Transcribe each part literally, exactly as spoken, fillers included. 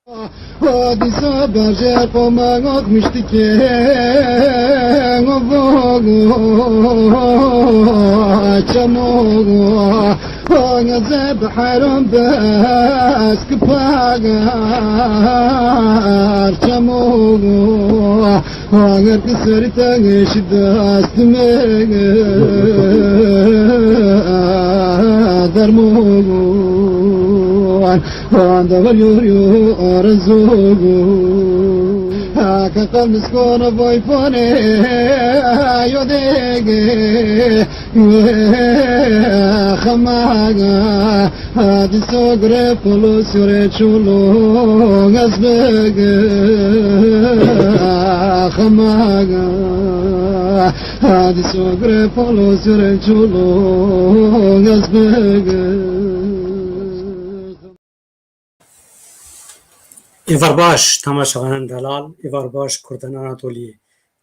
Dîsa berjê qoma akmiştike, çemo Geze bi heyran bes ki pagar çemo. Ager ki serî te geş dest me dermon. Anda var yor yor arezo. Haka kalmış kona vay fone yo dege. Xemaga, hadi sogre polo sore çolo gazbege. Xemaga, hadi sogre polo sore çolo gazbege. Êvar baş, temaşevanên delal, êvar baş, Kurdên Anatoliyê.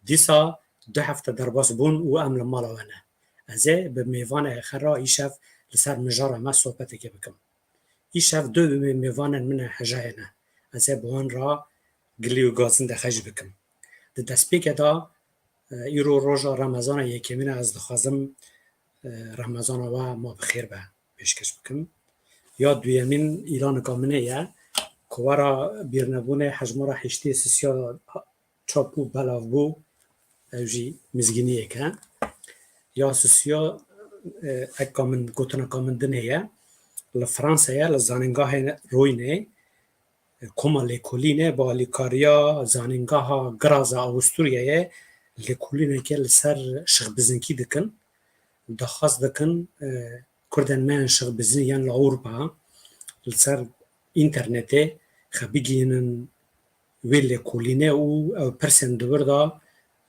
Dîsa du hefte derbas bûn û em li mala we ne. Ez ê bi mêvanê xera îşev li ser mijara me sohbetekê bikim. Îşev du mê-, mêvanên min ê hejayê ne. Ez ê bi wan re gilî û gazin de xeş bikim. Di destpêkê de, e, îro roja Remezana yekemîn e, ez dixwazim, e, Remezana we ma bi xêr be pêşkêş bikim. Ya duyemîn îlanika min ê ye, ku wera bîrnebûnê hejmara hiştê sisiya çap û belav bû, ew jî mizgîniyek e. Ya sisiya, e, eka min, gotineka min din heye, li Fransayê, li zanîngahê Roynê, koma lêkolînê bi alîkariya Zanîngeha Graz a Awisturyayê lêkolîneke li ser şixbizinkî dikin. Daxwaz dikin, e, Kurdên me yên şixbizin yên li Ewropa li ser înternetê xwe bigihînin wê lêkolînê û ew pirsên di wir de,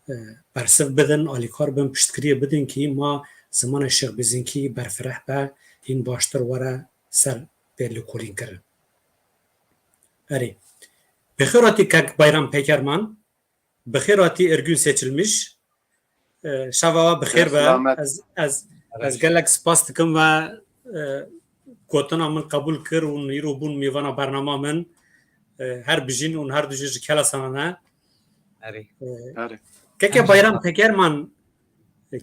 e, bersiv bidin, alîkar bin, piştgiriyê bidin kî ma zimanê şixbizinkî berfireh be, hîn baştir were ser pê lêkolînkirin. Erê. Bi xêr hatî kek Bayram Pekerman. Bi xêr hatî Ergün Seçilmiş. E, şeva we bi xêr be. Selamet. Ez, ez, ez gelek spas dikim we, e, gotina min qebûl kir û îro bûn mêvana bernama min. E, her bijîn û her du jî ji Kelesanan e. Erê. E, Erê. Keke Bayram Pekerman,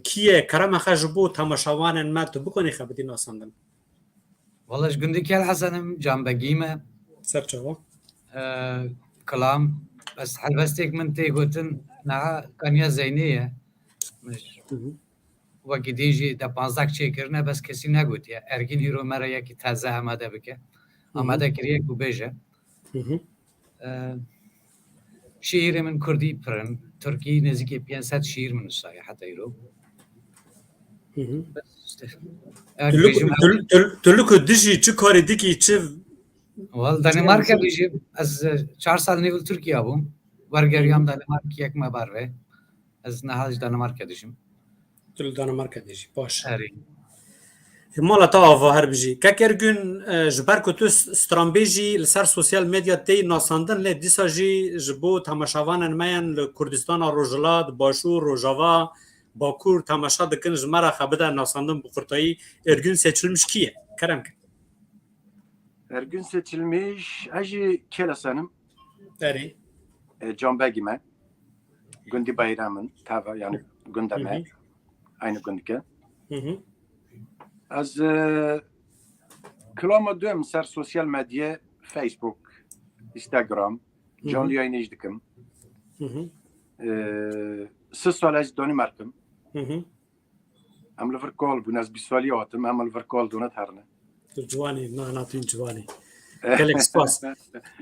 kî ye, kerema xwe ji bo temaşevanên me tu bikonî xwe bidî nasandin? Wala ji gundî Kel Hesen im, Canbegî me. Ser çava. Ee, Kilam, bes helbestek min tê gotin, niha Kaniya Zeynê ye. Min Hı hı. wekî din jî de panzdeh çêkirine, bes kesî negotiye. Ergîn îro me re yekî teze amade bike. Hı hı. Amade kiriye ku bêje. Hı hı. Ee, şiîrê min kurdî pir in. Tirkî nêzîkî pênc sed şiîr min nusayî heta îro. Hı hı. Bes işte. Eger Tu li ku, bêjim, tu, tu, tu li ku dijî çi karî dikî, çi Wal Danimarka dijîm. Ez, e, çar sal nêv li Tirkiye bûm. Wergeriyam Hı hı. Danimark yek me bar ve. Ez niha ji Danimarka dijîm. Tu li Danimarka dijî. Baş. Erê. Mala te ava her bijî. Kek Ergün, e, ji ber ku tu s-, stranbêjî li ser sosyal medya tê nasandin, lê dîsa jî ji bo temaşevanên me yên li Kurdistana Rojhilat, Başûr, Rojava, Bakur temaşe dikin, ji me re xwe bide nasandin bi kurtayî. Ergün Seçilmiş kî ye? Kerem ke. Ergün Seçilmiş, ez jî Kelesan im. Erê. E, Canbegî me. Gundî Beyram in, tava, yani gunda Hı me. hı. Aynı gundike. Hı hı. Ez, e, kilama duyem ser sosyal medya, Facebook, Instagram, Hı hı. canlı yayın jî dikim. Hı hı. E, sih sal ez Danimark im. Hı hı. Em li vir kal bûn, ez bîst salî hatim, em li vir kal dûne herine. Tu ciwanî, na, na, tu ciwanî. Gelek spas.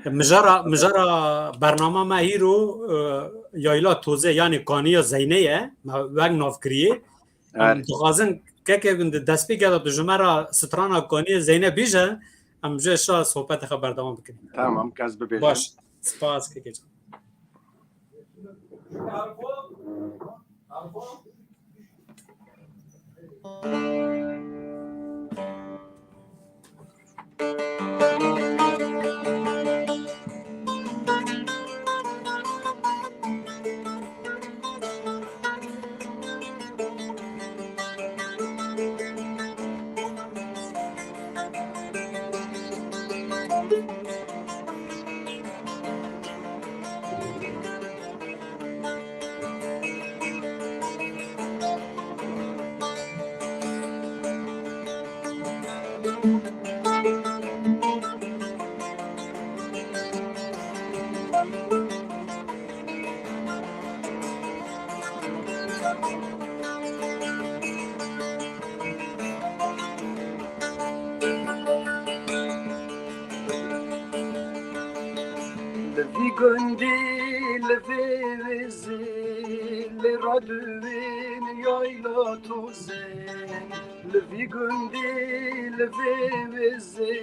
Mijara, mijara bernama me îro, e, Yayla Toze, yani Kaniya Zeyne ye, me wek nav kiriye. Em Erê. dixwazin keke bin di destpêkê de tu ji me re strana Kaniya Zeyne bîje, em ji şa sohbetê xwe berdewam bikin. Tamam, kes bibêje. Baş, spas keke can. Li vî gundî, li vê wêzê, li radûyên yayla tozê. Li vî gundî, li vê wêzê,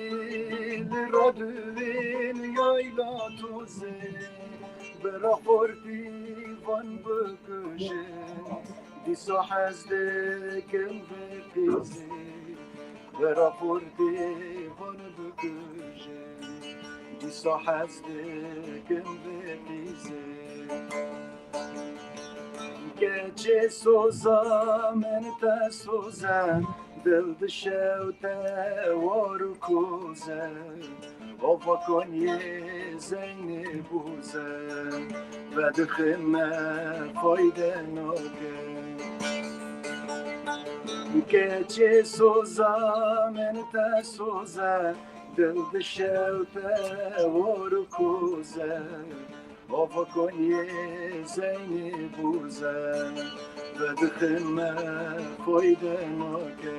li radûyên yayla tozê. Bira xortî van bikujin, dîsa hez dikim vê qîzê. Bira xortî van bikujin, dîsa hez dikim vê qîzê. Keçê soza min te soze, dil dişewte war û koze. Ava Konyê Zeynê Boze, vedixime fayde nake. Keçê soza min te soze, dil dişewte war û koze. Ava Konyê Zeynê Boze, vedixime fayde nake.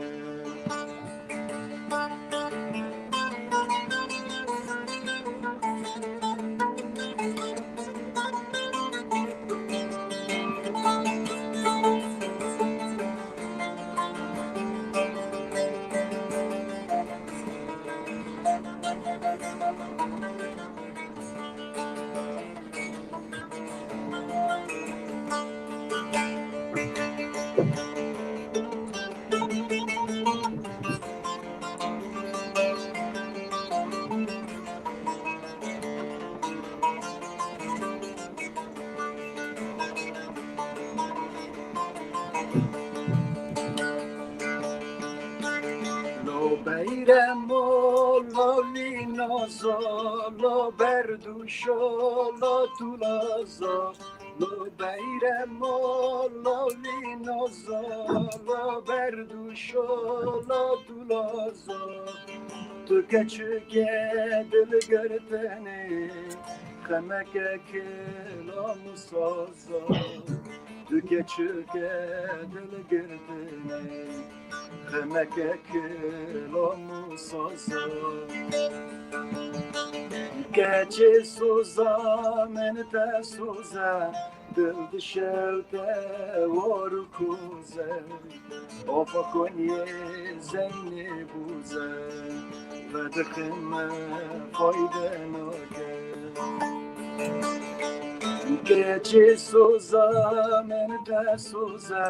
Lo beyremo, lo lînaza, lo berdûşo, lo tûlaza. Lo beyremo, lo lînaza, lo berdûşo, lo tûlaza. Tu keçike dilgirtinê, xemeke kilam û saza. Tu keçike dilgirtinê, xemeke kilam û saza. Keçê soza min te soze, dil dişewte war û koze. Ava Konyê Zeynê Boze, vedixime fayde nake. Keçê soza min te soze,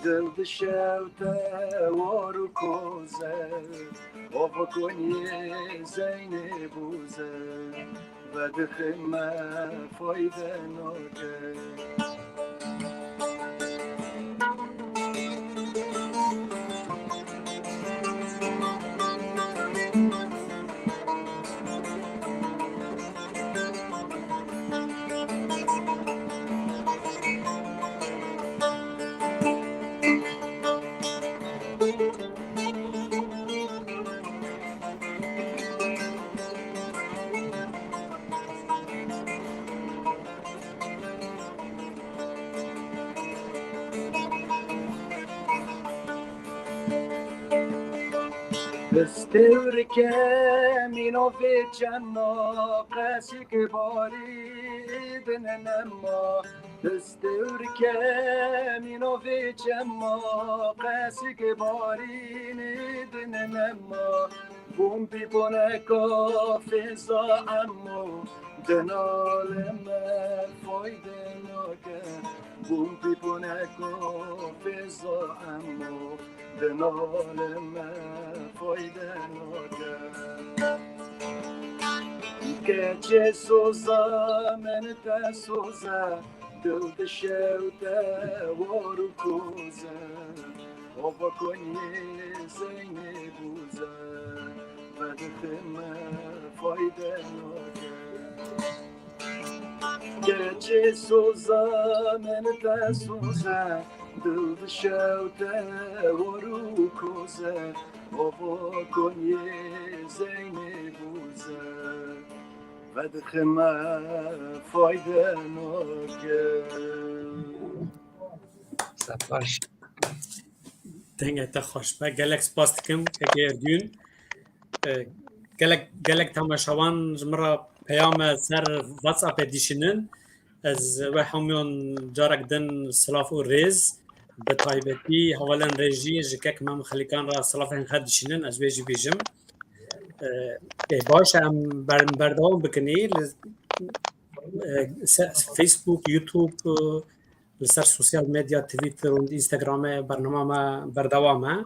dil dişewte war û koze. Ava Konyê Zeynê Boze, vedixime fayde nake. Bi stêwrike mîno vê çema, qesik barî din nema. Bi stêwrike mîno vê çema, qesik barî din nema. Bûn pîponeka fêza emo, dinalime fayde nake. Bûn pîponeka fêza emo, dinalime fayde nake. Keçê soza min te soze, dil dişewte war û koze. Ava Konyê Zeynê Boze, vedixime fayde nake. Keçê soza min te soze, Dil dişewte war û koze, ava Konyê Zeynê Boze, vedixime fayde nake. Sepaş. Denge te xweş be. Gelek spas dikim kekê Ergün. E, gelek, gelek temaşevan ji min re peyame ser WhatsApp'ê dişînin. Ez we hemûyan carek din silav û rêz, bi taybetî hevalên rêjî ji kek Mem Xelîkan re silavên xwe dişînin, ez wê jî bêjim. E, e, baş e, em ber-, berdewam bikin. Ê, li, e, se-, Facebook, YouTube, e, li ser sosyal medya, Twitter û Instagramê bernama me berdewam e.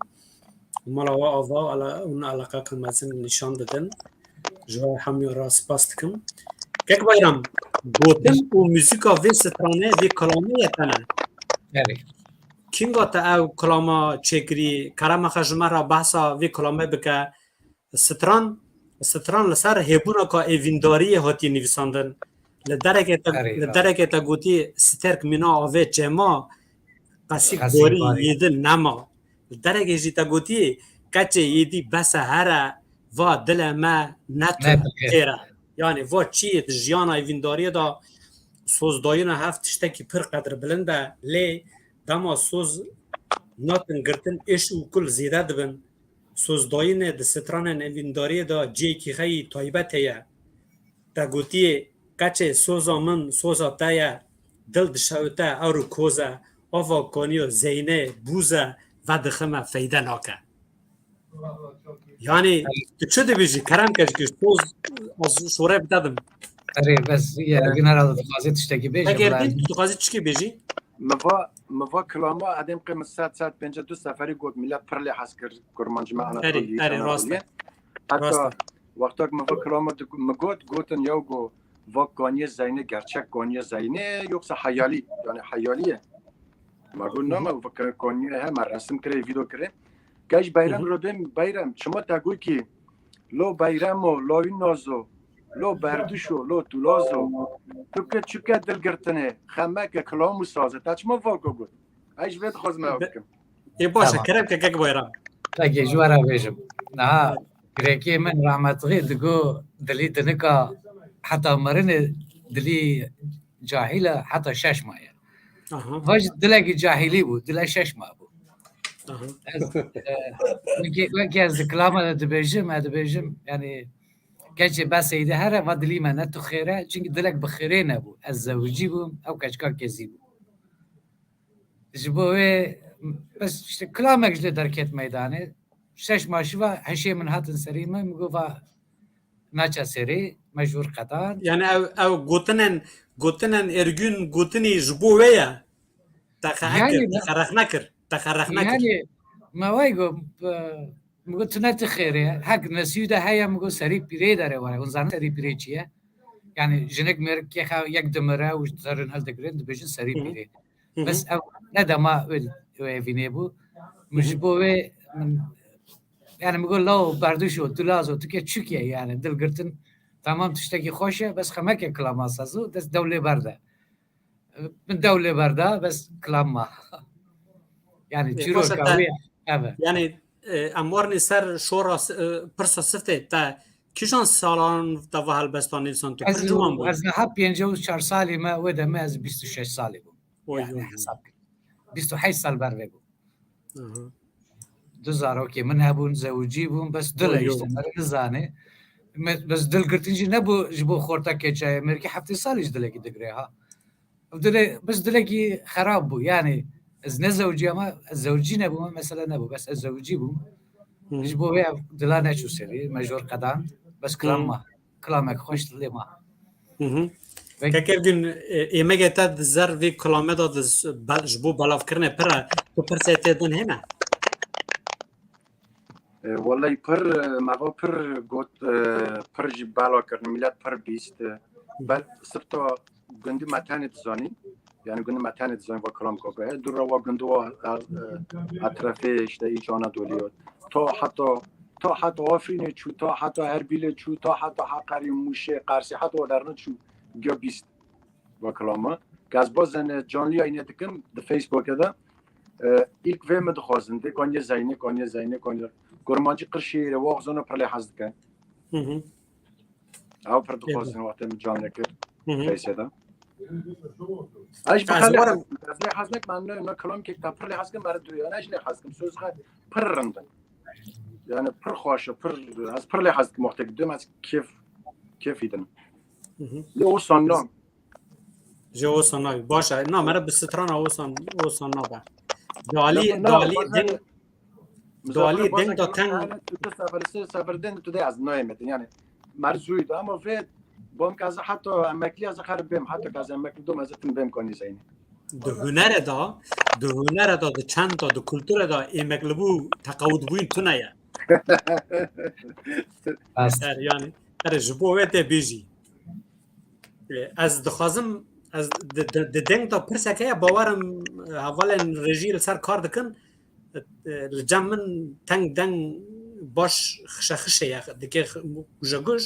Mala we ava ala-, hûn eleqeke mezin nîşan didin. Ji we hemû re spas dikim. Kek Bayram, gotin û muzîka vê stranê, vê kilamê ye te ne? Erê. Kînga te ew kilama çêkirî? Kerema xwe ji me re behsa vê kilamê bike. Stran, stran li ser hêbûneka êvîndariyê hatiye nivîsandin. Li derekê te, Erê, li ha. derekê te gotî, sterk mîna avê çêma, qesî Qesî gorî gorî. Yêdin nema. Li derekê jî te gotî, keçê êdî bese here, va dile me ne tu Ne tu xêr. xêr e. Yani va çi yê di jiyana êvîndariyê de sozdayîna hev tiştekî pir qedrbilind e. Lê dema soz natin girtin, êş û kul zêde dibin. Sozdayînê di stranên êvîndariyê de cihekî xwe yî taybet heye. Te gotiye, keçê soza min, soza te ye, dil dişewite, ewro koze, ava Konyê Zeynê Boze, vedixime feyde nake. Yani, tu çi dibêjî? Kerem ke ji soz, ez şore bidedim. Erê, bes, ye, Ergün herhalde dixwaze tiştekî bêje, Eger bila din, tu dixwazî çikî bêjî? Min va, min va kilama edêm qê min sed, sed pêncî du seferî got, millet pir lê hez kir, kurmancî me Erê, Anatoliyê, erê, rast e. Anatoliyê. Heta Rast e. wextak min va kilama di-, min got, gotin yew go, va Konyê Zeynê, gerçek Konyê Zeynê, yoksa hayali, yani hayali ye. Ma got, nama, va Konyê he, me resim kirê, video kirê. Gej Bayram Hı hı. Robem, Bayram, çima te got ki, lo Bayramo, lo Nazo, lo Berduşo, lo Tulazo, tu ke çuke dilgirtine, xemeke kilam û saze, te çima va go got? Ay ji vê dixwazim ew Be- bikim. Ê baş e, Tamam. kerem ke kek Bayram. Peki, ji we re bêjim. Niha girêkê min rahmetxî digo, dilî dinika heta mirinê dilî cahîl e, heta şeş maye. Aha, Va jî dilekî cahîlî bû, dile şeş ma bû. aha. Ez, e, wekî, wekî ez di kilama de dibêjim, ez dibêjim, yani, keçê beseyde here, va dilî me ne tu xêre, çünkü dilek bi xêrê nebû. Ez zewicî bûm, ew keçka kezî bû. Ji bo wê, bes işte kilamek ji lê derket meydanê. Şeş ma şiva heşê min hatin serî me, min got va naça serê, me jûr qedan. Yani ew, ew gotinên, gotinên Ergün gotinî ji bo wê ye. Te xehe Yani kir, me- te xerexne kir, te xerexne kir. Yani me vay go, e, min got tu ne tu xêrê. Hek nesî de heye, min got serî pîrê dere were. Hûn zanin serî pîrê çi ye? Yani jinik mêrik kêxa yek dimire û serin hildigirin, dibêjin serî Hı hı. pîrê. Hı hı. Bes ew ne dema wê, wê evînê bû. Min Hı hı. ji bo wê min, yani min got law berdiş û tu lazo, tu ke çukiye yani dilgirtin tamam tiştekî xweş e, bes xemeke kilama saz û dest dewlê berde. Min dewlê berda, bes kilam ma. Yani Ê, çîroka baş e, te- wê ev e. Yani e, em warnê ser şora s-, e, pirsa siftê te kîjan salan te va helbestan nivîsan tu? Pir ciwan bû. Ez niha pêncî û çar salî me, wê demê ez bîst û şeş salî bûm. Oy, Yani oy, oy. hesab kir. Bîst û heşt sal ber vê bû. Aha. Du zarokê min hebûn, zewicî bûm, bes dil Oy, e işte, oy. me nizane. Me, bes dil girtin jî nebû ji bo xorta keçayê, mêrkî heftê salî ji dilekî digire ha. Dilê, bes dilekî xerab bû, yani ez ne zewicî ama ez zewicî nebûm, mesele nebû, bes ez zewicî bûm. Hı hı. Ji bo vê ev dila neçû serî, me jor qedan, bes kilam Hı. ma, kilamek xweş lê ma. Hı hı. Ve Kek Ergün, e, êmegê te di zer vê kilame de di z-, be-, ji bo belavkirinê pir e, tu pirsê tê din hêne? E, wellahî pir, e, me va pir got, e, pir jî bela kirin, milet pir bîst, e, bel sifta gundî me tenê dizanî, yani gundî me tenê dizanî va kilam ka he, dûra wa gundî wa, e, e, etrefê işte Îç Anadolî, ta heta, ta heta Afrînê çû, ta heta Erbîlê çû, ta heta Heqerî, Mûşê, Qersê, heta wa derne çû, giya bîst va kilama. Ke ez bazen, e, canlî yayînê dikim di Facebookê de, E, ilk vê mi dixwazin, dê kaniye Zeynê, kaniye Zeynê, kaniye. Kurmancî qir şiîrê, wax zana pir lê hez dikin. Hı hı. Ew pir dixwazin wextê min can nekir. Hı hı. Qeysê de. Ez ji Ez bixwe lê warim. hez, ez lê hez nekim, em ne, ne kilamkek te pir lê hez kim, meriv duyana ez lê hez kim. Söz xe pir rind in. Yani pir xweş e, pir, ez pir lê hez kim wextê duyum, ez kêf, kêfî din. Hı hı. Lê o sanna. Ji o sanna. Baş e. Na, meriv bi strana o san, o sanna be. Dalî, Ya, na, dalî baş din. e. Dualî deng da teng. Tu de seferisi sefer den tu de ez nayê metin. Yani merzûyî de ama vê bom ke ez heta emeklî ez xerib bêm. Heta ke ez emeklî dom ez tim bêm kanî Zeynê. Di hunere da, di hunere da, di çend da, di kulture da emeklibû teqewidbûyîn tune ye. Bas. Er, yani, er ji bo wê tê bêjî. E, ez dixwazim, ez di, di, di deng de pirsek heye, bawerim, e, hevalên rejî li ser kar dikin. E, e, li cem min teng deng baş xişe xişe ye, dike x-, guja guj.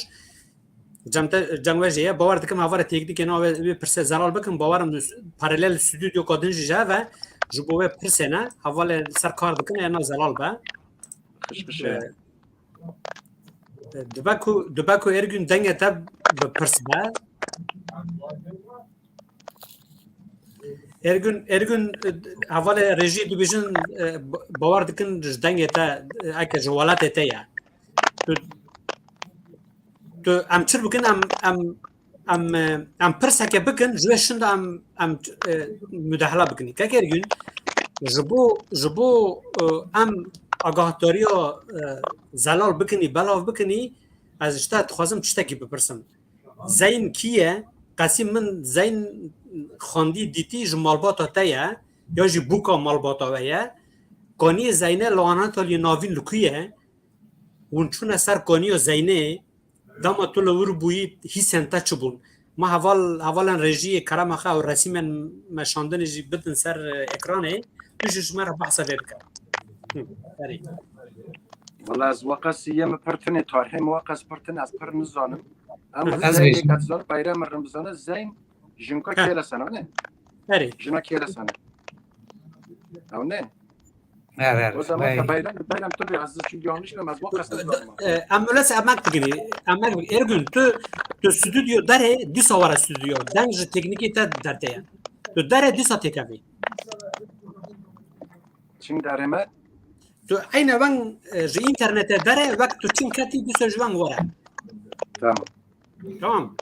Cem te, cem we jê ye, bawer dikim hevalê teknîkê na wê, wê pirse zelal bikin, bawerim paralel stûdyoka din jî ji hev e, ji bo wê pirsê ne, hevalê li ser kar dikin, ya na zelal be. Xişxişe. E, Dibe ku, dibe ku Ergün dengê te bi pirs be. Ergün, Ergün, hevalê rejî dibêjin, e, ba-, bawer dikin ji dengê te, e, eke ji welatê te ye. Tu, tu em çi bikin, em, em em, e, em pirseke bikin, ji wê şinda em, em, e, mudahela bikin. Kek Ergün, ji bo, ji bo, e, em agahdariya, e, zelal bikinî, belav bikinî, ez ji te dixwazim tiştekî bipirsim. Zeyn kî ye? Qesî min Zeyn xwendî dîtî ji malbata te ye, ya jî bûka malbata we ye? Kaniyê Zeynê li Anatoliya Navîn li ku ye? Hûn çûne ser kaniya Zeynê, dema tu li wir bûyî hîsên te çi bûn? Ma heval, hevalên rejiyê kerema xwe ew resîmên meşandinê jî bidin ser, e, ekranê, tu jî ji me re behsa vê bike. Hı, erê. Wala ez weqas yê min pir tinê, tarihê min weqas pir tin, ez pir nizanim. Em Hı hı. Ez Zeynê bêjim. Ket zan, Bayram rin bizane, Zeyn jinka Heh. Kêlesana ne? Erê. Jina Kêlesana. Ew ne? Evet, evet. O zaman Bey. Bayram, Bayram tabii az çünkü yanlış bilmez. Bak aslında zaman. E, em öyleyse emek bigini. Emek bigini. Ergün, tu, tu stüdyo dere, disa wara stüdyo. Deng ji tekniki te derte ya. Tu dere disa tekevi. Çin dereme? Tu eyne wen, e, ji internete dere, wek tu çin ketî disa ji wen wara. Tamam. Tamam.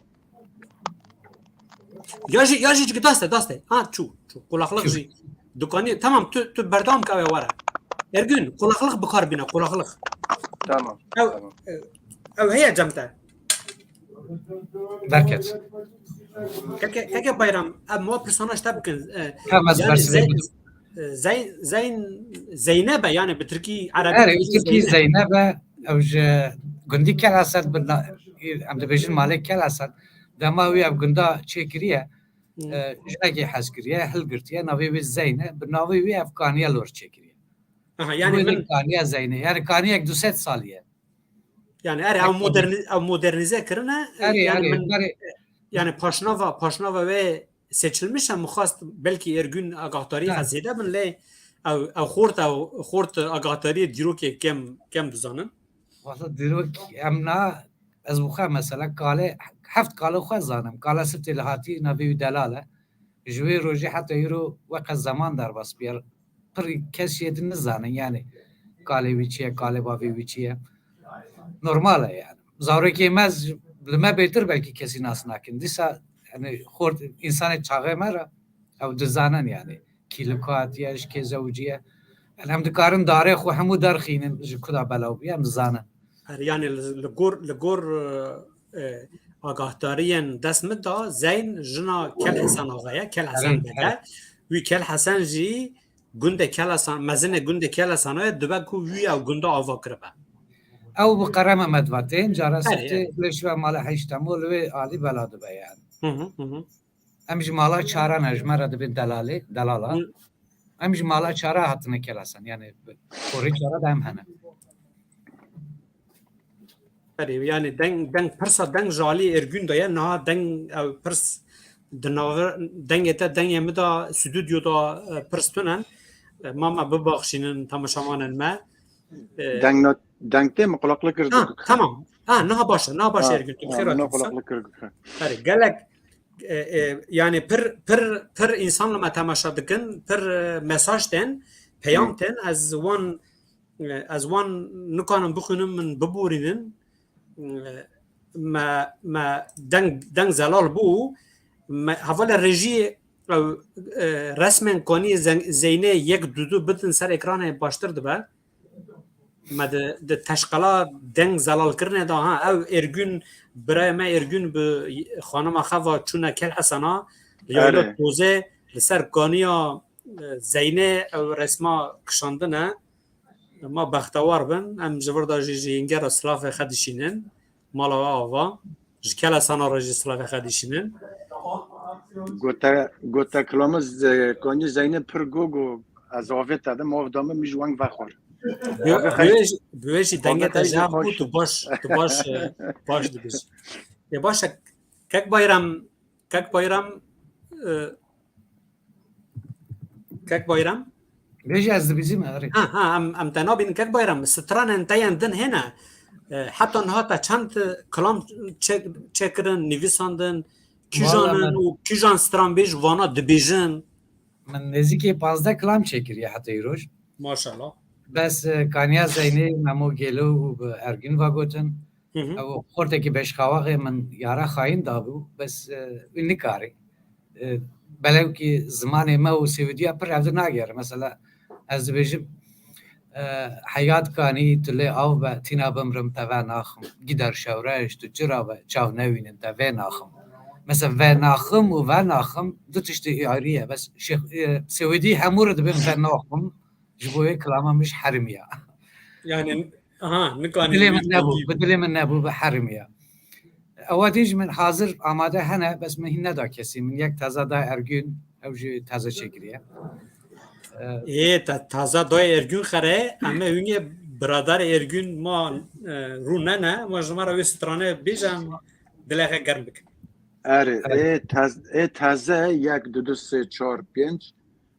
Ya jî, ya jî cik daste, daste. Ha, çû, çû. Kulaklık Çû. Jî. Dukanî, tamam, tu, tu berdewam ke ew ê were. Ergün, kulaklık bi kar bîne, kulaklık. Tamam, Ew, tamam. Ew heye cem te. Derket. Keke, keke Bayram, ev ma pirsana ji te bikin. E, Tamam, ez yani bersivê Zey-, bidim. e, Zey-, Zeyn-, Zeynebe, yani bi Tirkî, Erebî Erê, Tirkî Tirkî Zeynebe. Zeynebe, ew ji gundî Kel Esed bi na-, em dibêjin malê Kel Esed. Dema wî ev gunda çêkiriye, Hı. e, jinekê hez kiriye, hilgirtiye, navê wê Zeyne, bi navê wî ev kaniye lor çêkiriye. Aha, yani Wê min kaniye Zeyne, yani kaniyek du sed salî ye. Yani erê ew Ek moderni-, ew modernîze kirine, e, Erê, yani erê, min, erê. Yani paşnava, paşnava wê seçilmiş e, min xwest belkî Ergün agahdarî Ha. Xwe zêde bin, lê ew, ew xort, ew xort agahdariyê dîrokê kem, kem dizanin. Wasa dîrok em na, ez bi xwe mesela kalê, heft kalê xwe zanim. Kala sifte li hatî navê wî Delal e. Ji wê rojê heta îro weqe zeman derbas bûye. Pir kes jê din nizanin, yani kalê wî çi ye, kalê bavê wî çi ye. Normal e yani. Zarokê me z-, li me bêtir belkî kesî nas nakin. Dîsa yani xort, însanê çaxê me re ew dizanin yani. Kî li ku hatiye, ji kê zewiciye. Yani em dikarin darê xwe hemû derxînin, ji ku da belav bûye, em dizanin. Her yani li, li gor, li gor, e, e, agahdariyên dest min da Zeyn jina Kel Hesen Axa ye, Kel Hesen Herê, Beg e. Herê. Wî Kel Hesen jî gundê Kel Hesen, mezinê gundê Kel Hesen ye, dibe ku wî ew gunda ava kiribe. Ew bi qere Mehmed va tên, cara Herê, sifte, herê. Lê şiva mala heşt Temû li wê alî bela dibe yani. Hı hı, hı hı. Em ji mala çara ne, ji me re dibên delalê, delala. Hı. Em ji mala çara hatine Kel Hesen, yani korê çara da em hene. Erê, yani deng, deng pirsa deng ji alî Ergün de ye, niha deng ew pirs di nav dengê te, dengê min de, stüdyo de, e, pirs tune. E, ma me bibaxşînin temaşevanên me. E, Deng, deng tê min, qulaklik kir. Ha, tamam. Ha, niha baş e, niha baş e, Ergün, tu bi xêr hatî dîsan. Qulaklik kir. Erê, gelek, e, e, yani pir, pir, pir insan li me temaşe dikin, pir, e, mesaj tên, peyam tên, ez wan, e, ez wan nikanim bixwînim, min biborînin. E, me, me deng, deng zelal bû. Me, hevalê rejiyê, ew, e, resmên kanî Zen-, Zeynê yek du du bidin ser ekranê baştir dibe. Me di, di teşqela deng zelalkirinê de, ha, ew Êrgûn, birayê me Êrgûn bi xanima xwe ve çûne Kelhesana, li Yayla Tozê li ser kaniya, e, Zeynê ew resma kişandine. Ma bextewar bin, em ji vir de jî ji Hîngera silavê xwe dişînin. Mala we ava. Ji Kelesana re jî silavê xwe dişînin. Gote, gote kilomî ze-, konî Zeynep pir go go, ez avê te dim, av dame min ji weng vexwar. Bi wê jî, bi wê jî dengê te ji hev bû, tu baş, tu baş, e, baş dibêjî. Ê baş e, Kek Bayram, Kek Bayram, e, Kek Bayram? Bêjî ez dibîzim, erê. Ha, ha, em, em te nabînin Kek Bayram. Stranên te yên din hene. E, heta niha te çend kilam çek-, çêkirin, nivîsandin, kîjan in û kîjan stranbêj vana dibêjin? Min nêzîkî pazdeh kilam çêkiriye heta îroj. Maşallah. Bes, e, kaniya Zeynê Memo Gêlo û bi Ergin va gotin. Ew xortekî beşxawaxê min yara xayîn dabû, bes, e, wî nikarî. E, belewkî zimanê me û Sêwîdiya pir hevdu nagere. Mesela, ez dibêjim, e, heyat kanî tu lê av be, tîna bimrim te ve naxim. Gider şewreş tu çira be, çav newînin te vê naxim. Mesela, ve naxim û ve naxim du tiştê ayrî ye. Bes, şêx-, e, Sêwîdî hemû re dibên ve naxim. Ji bo wê kilama min ji herimiya. Yani, aha, nikanî dilê min nebû, bi dilê min nebû, bi herimiya. Ewa dî ji min hazir amade hene, bes min hîn neda kesî. Min yek taza da Ergün, ew jî taze çêkiriye. Ê, ta-, taza da Ergün xere, em ê hûn yê biradarê Ergün ma, e, rû nene, ma ji me re wê strane bêjin, dilê xwe germ bikin. Erê, ê taz-, ê taze yek, du, du, sê, çar, pênc,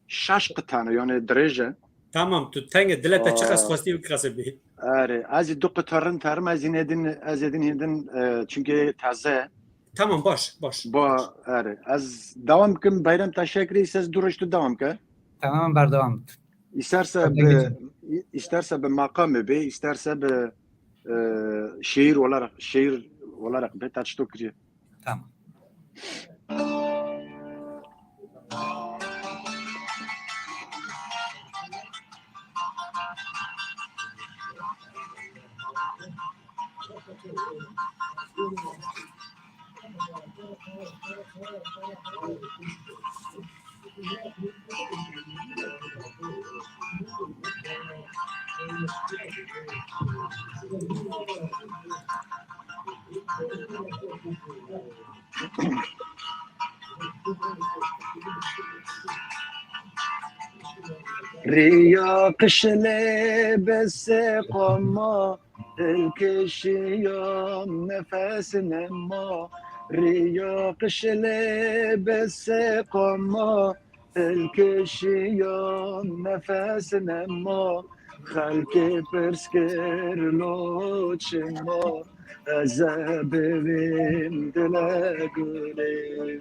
şeş qitane, yani dirêj e. Tamam, tu tenge dilê te çiqas xwestî wî qesê bî. Erê, ez ê du qita rind herim, ez ê din, ez ê din hîndin, e, çünkü taze. Tamam, baş, baş. Ba, erê. Ez devam kim, Bayram teşekkür, isterse du roj tu devam ke. Tamam, berdewam. İsterse bi, isterse bi makamê bê, isterse bi, e, şiir olarak, şiir olarak bê, te çi to kiriye. Tamam. Riya qişilê bi seqama, hilkişiyam nefes nema. Riya qişilê bi seqama, hilkişiyam nefes nema. Xelkê pirs kir lo çima, ez ê bivîm dile gulê.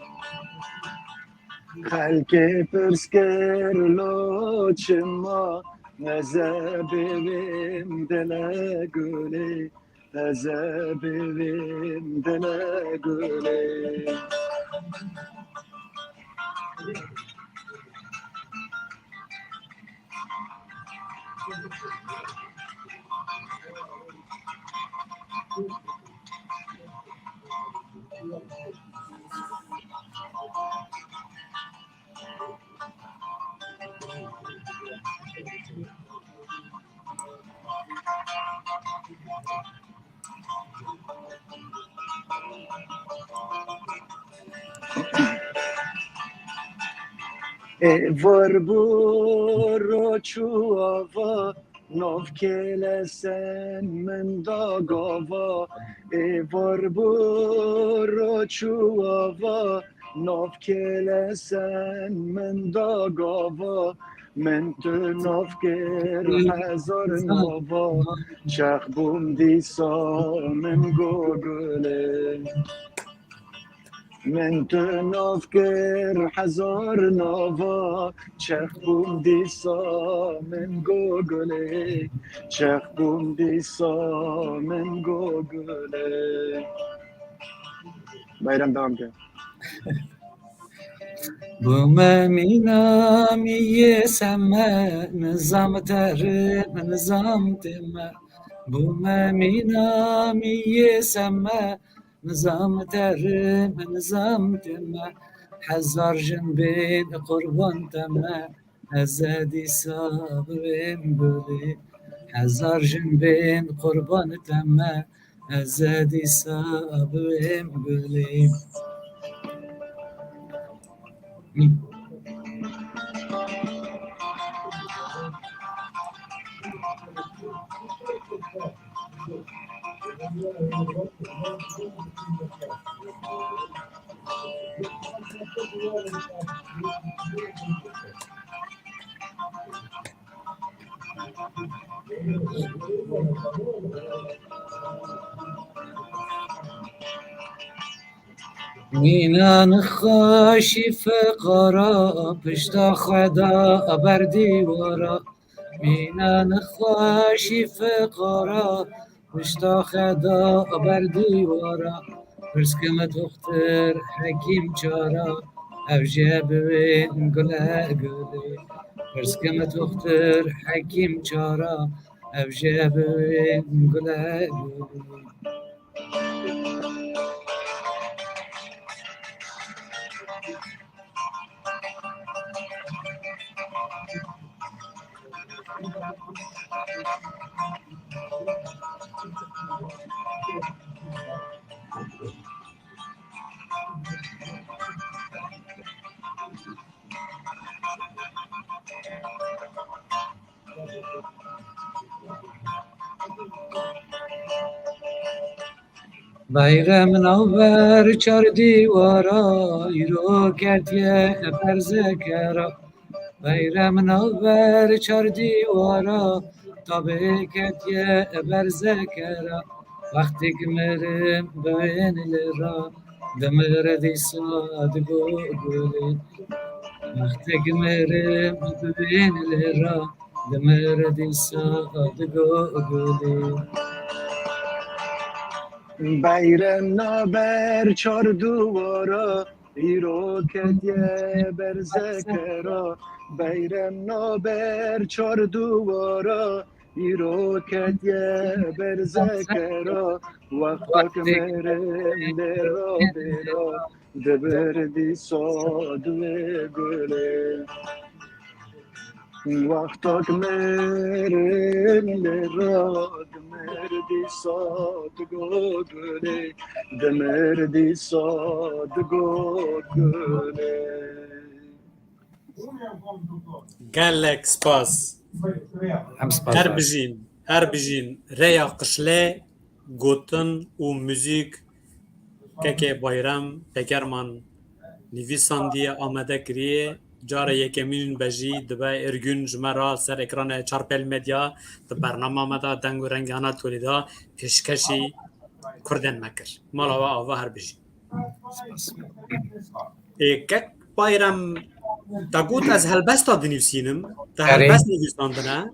Xelkê pirs kir lo çima, ez ê bivîm dile gulê. Ez ê bivîm dile gulê. Êvar bû roç û ava, nav kêlesen min da gava. Êvar bû roç û ava, nav kêlesen min da gava. Min tu nav kir hezar nava, çax bûm dîsa min go gulê. Min tu nav kir hezar nava, çax bûm dîsa min go gulê. Çax bûm dîsa min go gulê. Bayram devam ke. Bûme mîna miyê seme, nizam terim, nizam teme. Bûme mîna miyê seme, nizam terim, nizam teme. Hezar jin bên qurban teme, ez ê dîsa bibêm gulê. Hezar jin bên qurban teme, ez ê dîsa bibêm gulê. Mînan xweşî fiqara, pişta xwe da ber dîwara. Mînan xweşî fiqara, pişta xwe da ber dîwara. Pirskim doxtir hekîm çara, ev jê bibên gule gulê. Pirskim doxtir hekîm çara, ev jê bibên gule gulê. Beyrem navber çar dîwara, îro ketiye berzekera. Beyrem navber çar dîwara, tabê ketiye berzekera. Wextêk mirim bibên li ra, dimir dîsa digo gulê. Wextêk mirim bibên li ra, dimir dîsa digo gulê. Beyrem navber çar dîwara, îro ketiye berzekera. Beyrem navber çar dîwara, îro ketiye berzekera. Wextek mirim lê ra bêra, dibir dîsa digo gulê. Wextek mirim lê ra, dimir dîsa digo gulê, dimir dîsa digo gulê. Gelek spas. Em spas. Her bijîn, her bijîn. Rêya Qişlê, gotin û muzîk, kekê Bayram Pekerman nivîsandiye, amade kiriye. Cara yekemîn be jî dibe Êrgûn ji me re ser ekranê Çarpêl Medya di bernama me de Deng û Rengê Anatolî de pêşkêşî Kurdên me kir. Mala we ava, her bijî. Ê, kek Bayram, te got ez helbesta dinivîsînim, te Erê. helbest nivîsandine.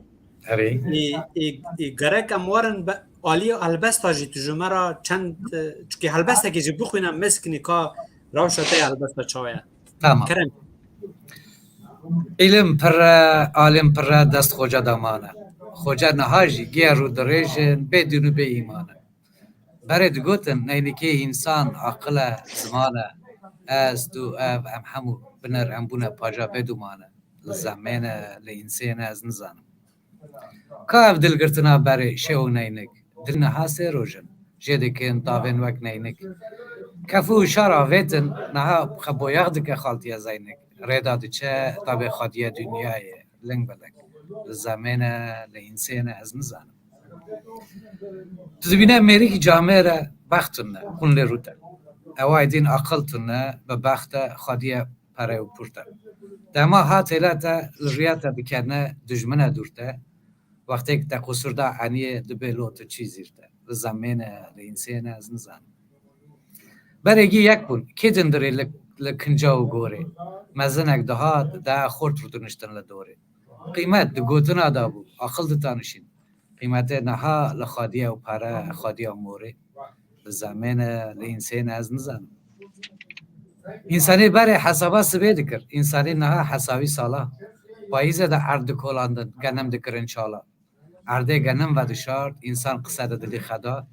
Erê. Ê, ê, ê, gerek em werin be, alî helbesta jî tu ji me re çend, e, çikî helbestekê jî bixwîne, mesknî ka rewşa te ya helbesta çawa ye. Tamam. Kerem. Îlim pirre, alim pirre, dest xoca damane. Xoca niha jî gêr û dirêjin, bê dîn û bê îmane. Berê digotin, neynikê însan aqil e, ziman e. Ez, tu, ev, em hemû binir, em bûne paca bêdûman e. Li zemên e, li însên e, ez nizanim. Ka ev dilgirtina berê şew û neynik, dil niha sê roj in, jê dikin tavên wek neynik. Kef û şar avêtin, niha xeboyax dike xaltiye zeynik. Rêda diçe, tabê xwediye dinyayê, ling bi ling. Li zemên e, li însên e, ez nizanim. Tu dibîne mêrikî camêr e, bext tune, hûn lê rûte. Ew aydîn aqil tune, bi bext e, xwediye pere û pûr te. Dema ha têla te li riya te bikene dijmine dûr te. Wextê te qusur da eniyê dibê lo tu çî zîr te. Li zemêne, li însêne ez nizanim. Berêgî yek bûn. Kê cindirê li, li kinca û gorê? Mezinek dihat, de xort rûdiniştin li dorê. Qîmet di gotina da bû, aqil ditanişîn. Qîmetê niha li xwediye û pere, xwediya morê. Li zemêne, li însêne ez nizanim. Însanî berê hesaba sibê dikir. Însanî niha hesabî sala. Payîzê de erd dikolandin, genim dikirin çala. Erdê genim vedişart, însan qise de dilî xeda.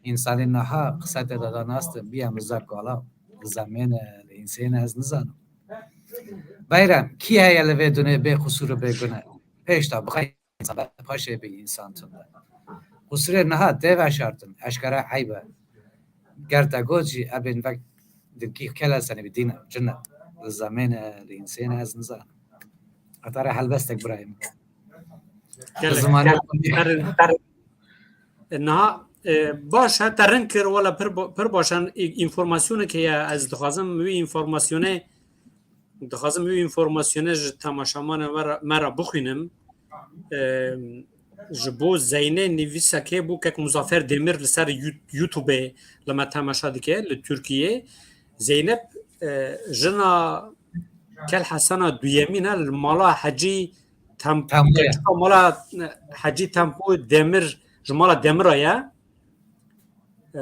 Însanî niha qise te de danastin, biya miza kala. Li zemêne, li însêne ez nizanim. Beyrem, kî heye li vê dunê bê qusûr û bê gune? Pêş da bixey însan, paşê bê însan tune. Qusûrê niha tê veşartin, eşkere eyb e. Ger te got jî, ebên vek dilkî kele senî bi dîne, cine. Li zemêne, li însêne ez nizanim. Heta re helbestek birayê min. Gelek. Zimanê Her, her, e, niha, e, baş e, te rind kir, wela pir ba-, pir baş e. Înformasyonekê ye, ez dixwazim wî înformasyonê, dixwazim wî înformasyonê ji temaşamanê me re, me re bixwînim. E, ji bo Zeynê nivîsek heye bû, kek Muzaffer Demir li ser You-, YouTube-ê li me temaşa dike, li Tirkiyê. Zeynep, e, jina Kel Hesena duyemîn e, li mala Hecî Tem-, Tempo ye. Keçika mala Hecî Tempo Demir, ji mala Demira ye. E,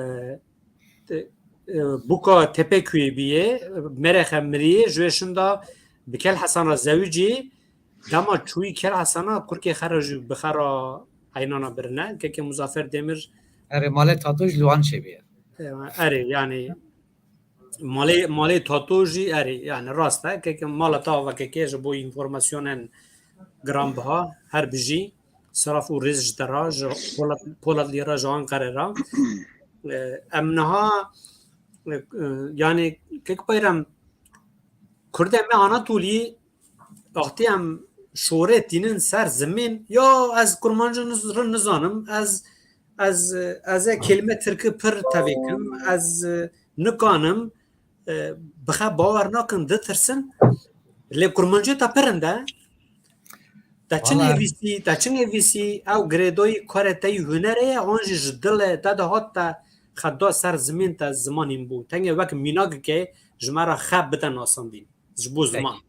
te-, e, Buka Tepekuyê bîye, merexe miriyê, ji wê şinda bi Kel Hesana zewicî, dema çûyî Kel Hesana, kurkê xera jî bi xera eynana birine, keke Muzaffer Demir. Erê, malê Tato jî li wan çêbîye. E, erê, yani, Malê, malê Tato jî erê, yani rast e. Keke mala te avakeke ji bo înformasyonen giranbiha, her bijî, seraf û rêz ji te re, ji Polat, Polat Lî re, ji Anqere re. E, em niha, e, e, yani kek Bayram, Kurdê me Anatolî, wextî em şorê tînin ser zimên, ya ez kurmancî niz-, rin nizanim, ez, ez, ez ê kelîme tirkî pir tevî kim, ez, e, nikanim, e, bixe bawer nakin, ditirsin. Lê kurmancî te pir rind e. Te çi Valla nivîsî, te çi nivîsî, ew girêdayî karê te yî hunerê ye, an jî ji dilê te de hat te xeda ser zimên te zimanîn bû. Tengê wek mînakekê ji me re xe bide nasandîn. Ji bo ziman. Peki.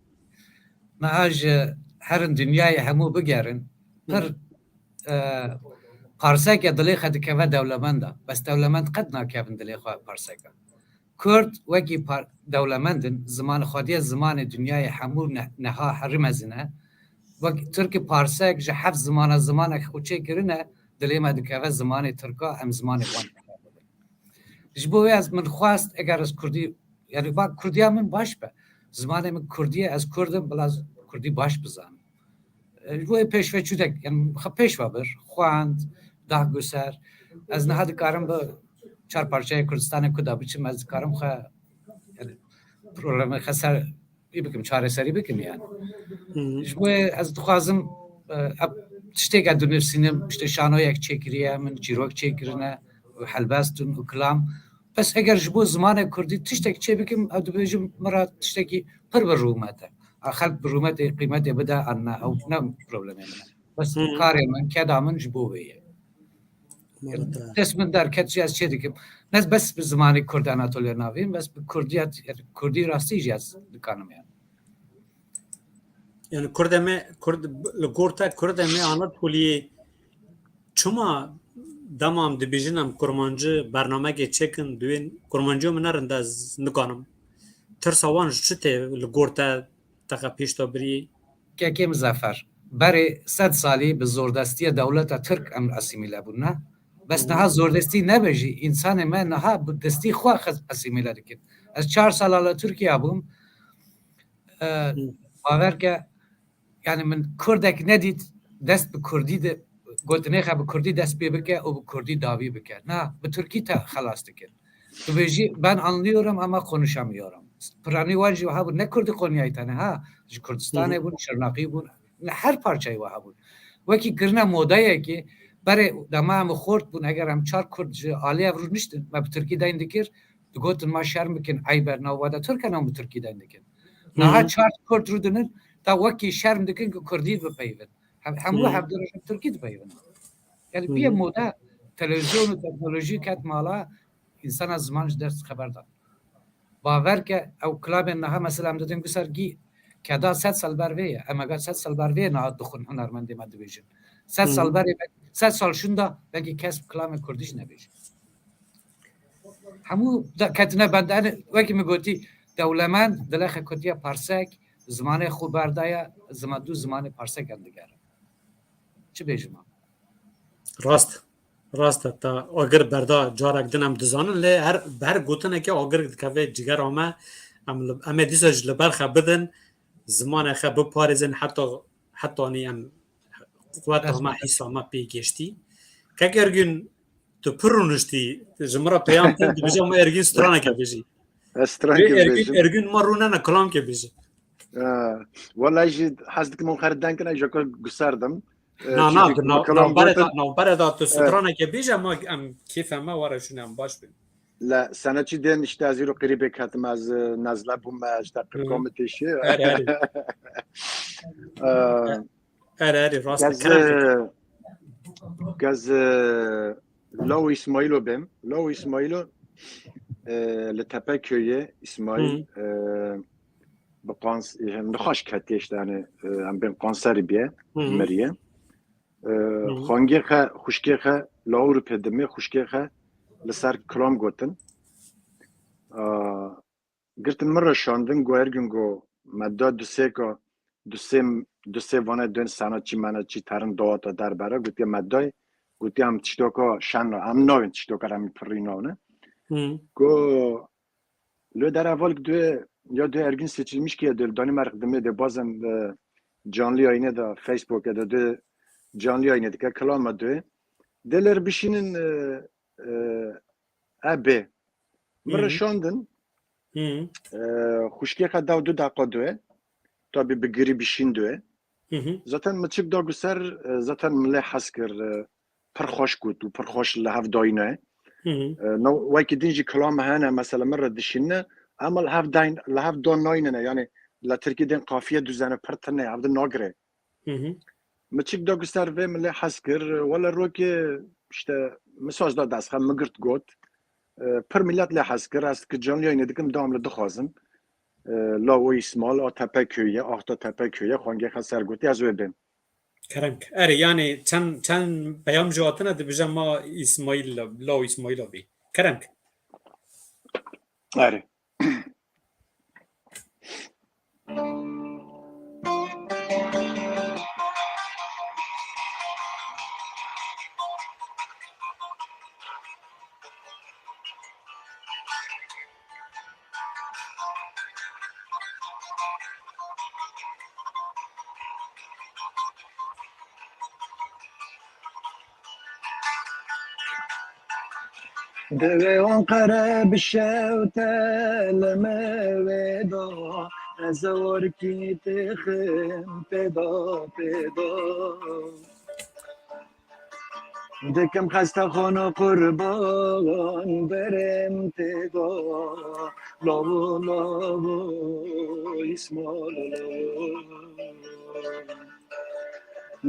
Niha ji herin dinyayê hemû bigerin. Hı. Pir, e, parseke dilê xwe dikeve dewlemenda. Bes dewlemend qet nakevin dilê xwe parseke. Kurd wekî par-, dewlemend in, ziman xwediye zimanê dinyayê hemû ne-, neha herî mezin e. Wek Tirkî parsek ji heft zimana zimanek xwe çêkirine, dilê me dikeve zimanê Tirka, em zimanê wan dikevin. Ji bo wê ez min xwest, eger ez Kurdî, yani ba Kurdiya min baş be. Zimanê min Kurdî ye, ez Kurd im, bila ez Kurdî baş bizanim. E, ji bo wê pêş ve çû dek, yani xwe pêş ve bir, xwend, dah guser. Ez niha dikarim bi çar parçeyê Kurdistanê ku da biçim, ez dikarim xwe, yani problemê xwe ser, ê bikim, çareserî bikim yani. Hı hı. Ji bo wê ez dixwazim, e, ev tiştêk ez dinivîsînim, işte şanoyek çêkiriye, min çîrok çêkirine, û helbest in û kilam. Bes eger ji bo zimanê Kurdî tiştek çê bikim, ew dibêjim min re tiştekî pir bi rûmet e. A xelk bi rûmetê qîmetê bide an ne, ew ne problemê min e. Bes Hı. karê min, keda min ji bo wê ye. Dest min derket jî ez çê dikim. Ne bes bi zimanê Kurd Anatoliya navîn, bes bi Kurdiyet, Kurdî rastî jî ez dikanim yani. Yani Kurdê me, Kurd, li gor te Kurdê me Anatoliyê çima dema em dibêjin em kurmancî bernamekê çêkin, duyên kurmancî min ne rind e, ez nikanim. Tirsa wan ji çi tê li gor te teqe pêş de birî? Kekê Muzaffer, berê sed salî bi zordestiya dewleta Tirk em asîmîle bûn, ne? Bes Hı. niha zordestî nebe jî, însanê me niha bi destî xwe xwe asîmîle dikin. Ez çar sala li Tirkiye bûm. E, Hı. bawer ke, yani min Kurdek nedît dest bi Kurdî de, gotinê xwe bi Kurdî dest pê bike û bi Kurdî dawî bike. Na, bi Tirkî te xelas dikin. Tu bêjî, "Ben anlıyorum ama konuşamıyorum." Piranî wan jî wiha bûn, ne Kurdî Konyayê tene, ha, ji Kurdistanê Hı hı. bûn, Şirnexî bûn, li her parçeyê wiha bûn. Wekî kirine modayekê, berê dema em xort bûn, eger em çar Kurd ji alî ev rûniştin, me bi Tirkî deyn dikir, digotin, "Ma şerm bikin, eyb e, nav we de Tirk e, nav bi Tirkî deyn dikin." Hı hı. Niha çar Kurd rûdinin, Ta wekî şerm dikin ku Kurdî bipeyivin. Hem, hemû Hı. hevdû rojin Tirkî dipeyivin. Yani Hı. bir moda televizyon û teknolojî ket mala, insana ziman ji ders xeber da. Bawer ke ew kilamên niha mesela em didin gusar gî keda sed sal ber vê ye. Em ega sed sal ber vê niha dixwin hunermendê me dibêjin. Sed Hı. sal berê, sed sal şûnda belkî kes kilamê Kurdî jî nebêje. Hemû da ketine bende. Yani wekî min gotî, dewlemend dilê xwe kutiye parsek, zimanê xwe berdaye, zima-, dû zimanê parsek em digerin. Çi bêjim? Rast. Rast e, te agir berda carek din em dizanin, lê her, her gotinekê agir dikeve cigera me. Em li, em ê dîsa ji li ber xwe bidin, zimanê xwe biparêzin, heta, hetanî em quweta me, hîsa me pê gêştî. Kek Ergün, tu pir rûniştî, ji min re peyam tê, dibêje me Ergün straneke bêjî. Ez straneke Ergün, bêjim. Ergün me rûnene kilamke bêje. Ha, wela jî hez dikim ew xerit denkine, ji ku gusar dim. Na, na, tu nav-, navbere da, navbere da tu straneke bêje, ma em kêfa me were şûne em baş bin. Le senetçî dên işte ez îro qirîbê ketim, ez, e, nezle bûme, işte Hı. qirko min têşê. Erê, erê. E, Erê, erê, rast e, gez, kerem e, gez, e, Law Îsmaîlo bêm. Law Îsmaîlo, e, li Tepeköyê Îsmaîl, Hı. e, bi qans-, e, nixweş ketiye işte, yani, e, em bên kanserî biye, Hı hı. miriye. E, Hı hı. Xwengê xe, xwişkê xe, lawir pê dimê, xwişkê xe li ser kilam gotin. A, girtin min re şandin, go Ergün go, me da du sêka, du sê, du sê vane dön sanatçî manatçî terin dawata derbere, gotiye me day, gotiye em tiştoka şen re, em navên tiştoka re, em pirî navne. Hı. Go, Lê dereval duyê, ya duyê Ergün seçilmiş ki ya duyê Danimark dimê de bazen, e, canlı yayını da Facebook ya da duyê canlı yayını dike, kilama duyê. Deler bişinin, e, e, e, bê. Min Hı. reşandin, Hı. e, xuşkê xe daw du deqa duyê. Tabi bi girî bişin duyê. Hı hı. Zaten miçik da guser, e, zaten milê hez kir, e, pir xweş got û pir xweş li hev dayîne. Hı hı. E, no, wekî din jî kilam hene, mesela min re dişîne, ama li hev dayn-, li hev dan nayne, yani li Tirkî din qafiye duzene pir tine, hev din nagire. Hı hı. Miçik da guser vê milê hez kir, wele rokê işte misaj da dest xe, min girt got. E, pir millet lê hez kir, ez ki canlı yayını dikim, dam li dixwazim. E, Lawo Îsmaîl, a Tepeköy'e, axta Tepeköy'e, xwengê xe ser gotî, ez wê bêm. Kerem ke. Erê, yani çend, çend peyam jî hatine, dibêje ma Îsmaîl, Lawo Îsmaîl bî. Kerem ke. Erê. Divê Ankara bi şew te li me wê da, ez ewar kî têxim pêda pêda. Dikim xestexana qurban berêm têda, lawo, lawo, Îsmaîl, lawo.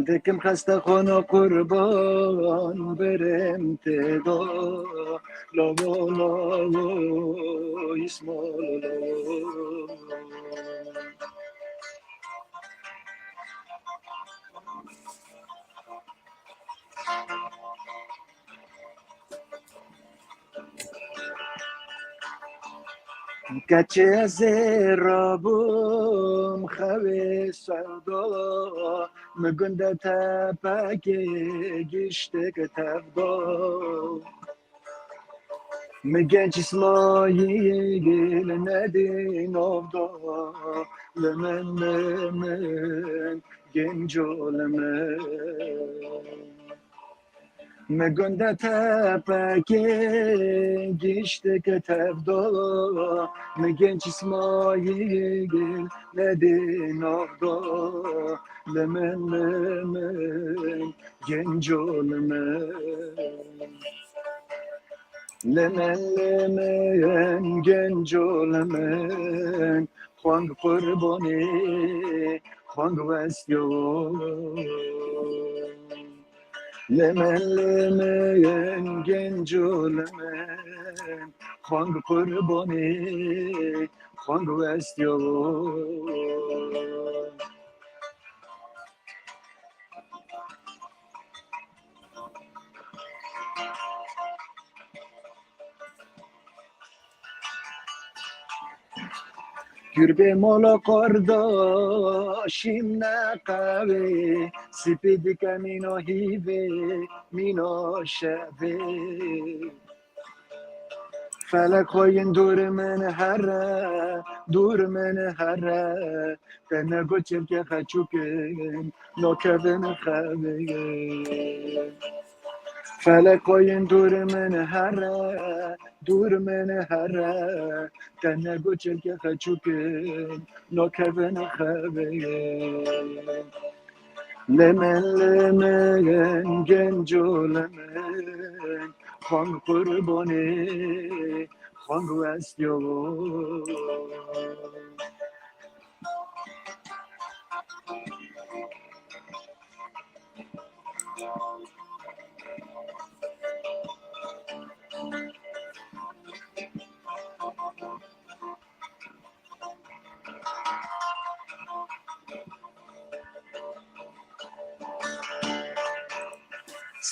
Dikim xestexana qurban berêm têda, lawo, lawo, Îsmaîl, lawo. Keçê ez ê rabûm xewê sewda, mi gund e tepekê giştek tevda. Mi genç Îsmaîl nedî navda, li min, li min, genco li min. Mi gund e tepekê giştek tevda, mi genç Îsmaîl nedî navda, li min, li min, genco li min. Li min, li min, genco li min, xweng qurbanê, Xwang westiyo. Lemen lemen genco lemen, xwang qurbanê, xwang westiyo. Gurbê mala qardaşîm neqewê, sipî dike mîna hîvê, mîna şevê. Felek xweyên dûr min here, dûr min here, te nego çirkê xeçûkin, nakevin xevê. Felek xweyên dûr min here, dûr min here, te nego çirkê xeçûkin, nakevin xevê. Lemen lemen genco lemen, xwang qurbanê, xwang westiyo.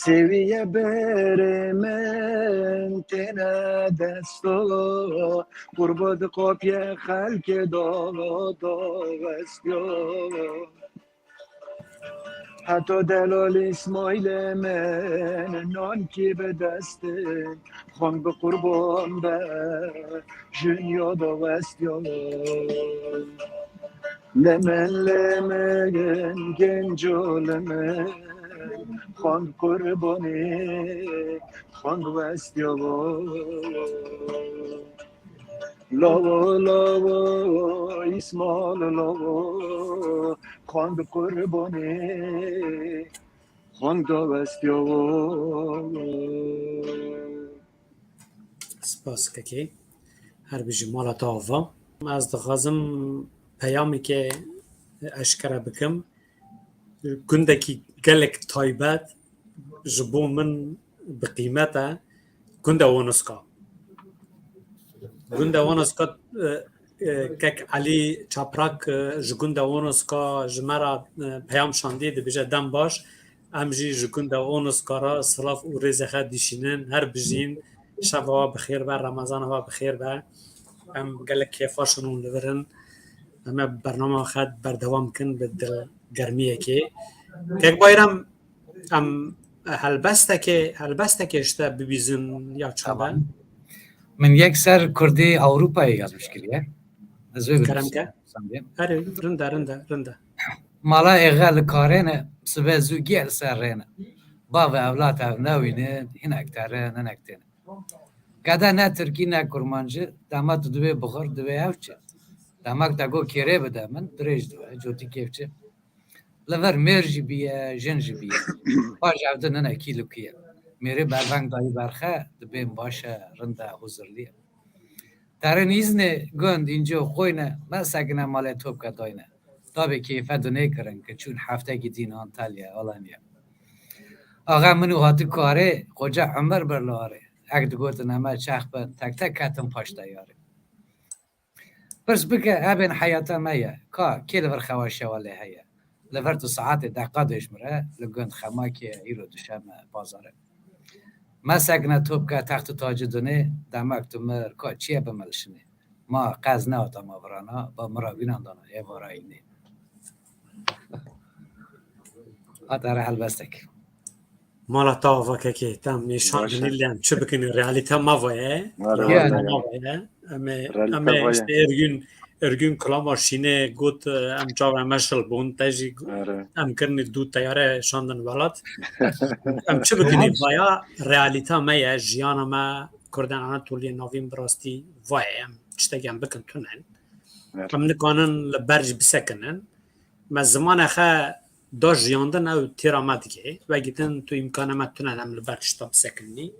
Sêwiye berê min têne desto, qurba diqopiye xelkê dava dava westiyo. Heta delal Îsmaîlê min nankî bi destê xwang bi qurban be, jinya da westiya. Lemen lemen genco lemen, xwang qurbanê, xwang westiya. Lawo, lawo, Îsmaîl lawo, xwend qurbanê, xwend da westiyo. Spas kekê. Her bijî mala te ava. Ez dixwazim peyameke eşkere bikim. Gundekî gelek taybet ji bo min bi qîmet e. Gunda Woniska. Gunda Woniska, e, e, kek Elî Çaprak, e, ji Gunda Woniska ji me re, e, peyam şandî, dibêje dem baş. Em jî ji Gunda Woniska re silav û rêzê xwe dişînin. Her bijîn, şeva we bi xêr be, Remezana we bi xêr be. Em gelek kêfa şin û li vir in. Em ê bernama xwe berdewam kin bi dilgermiyekê. Kek Bayram, em helbestekê, helbestekê ji te bibîzin ya çawa? Tamam. Min yek ser Kurdî Ewropayê yazmış kiriye. Ez wê Kerem ke. Erê, rinda, rinda, rinda. Mala êxe li karê ne, sibe zû gel ser rê ne. Bav û evlat ev newîne, hinek tere, hinek têne. Gede ne tirkî ne kurmancî, dema tu divê bixwir, divê ev çi? Dema te got kêrê bide min, dirêj dibe, cotî kêf çi? Li vir mêr jî bîye, jin jî bîye. Paş ev di nine kî li kû ye. Mêrê berveng dayî berxe, dibên baş e, rind e, huzirlî ye. Terên îznê gund înco qoyne, me sekine malê topke dayne. Tabê kêfe dinê kirin ki çûn heftekî dîn Antalya, Alanya. Axa min û hati karê, qoca Ömer bir li arê. Ek digotin eme çex bin, tek tek ketin paş teyarê. Pirs bike, ebên heyata me ye. Ka, kê li vir xewa şewa lê heye? Li vir tu saetê deqa dêjmire, li gund xemakê îro duşeme pazare. Me sekine topke text û tacî dunê, demek tu mir, ka çiye bimelişinê. Ma qez nehat ama virana, ba mira vînan dana, ê vara înê. Hat ere helbestek. Mala te ava kekê, tam nîşan dinî lê em çi bikin, realîte mava ye. Realîte mava ye. Em ê, em ê işte Ergün, Ergün Kulama şînê got, em çav em meşil bûn, te jî em kirinî dû teyare şandin welat. Em çi bikin, vaya realîte me ye, jiyana me, Kurdan Anatoliyê navîn bi rastî vaya ye, em tiştekî em bikin tune. Em nikanin li ber jî bisekinin. Me zimanê xe da jiyandin ew têra me dike. Wekî din tu îmkana me tune em li ber tişta bisekinî.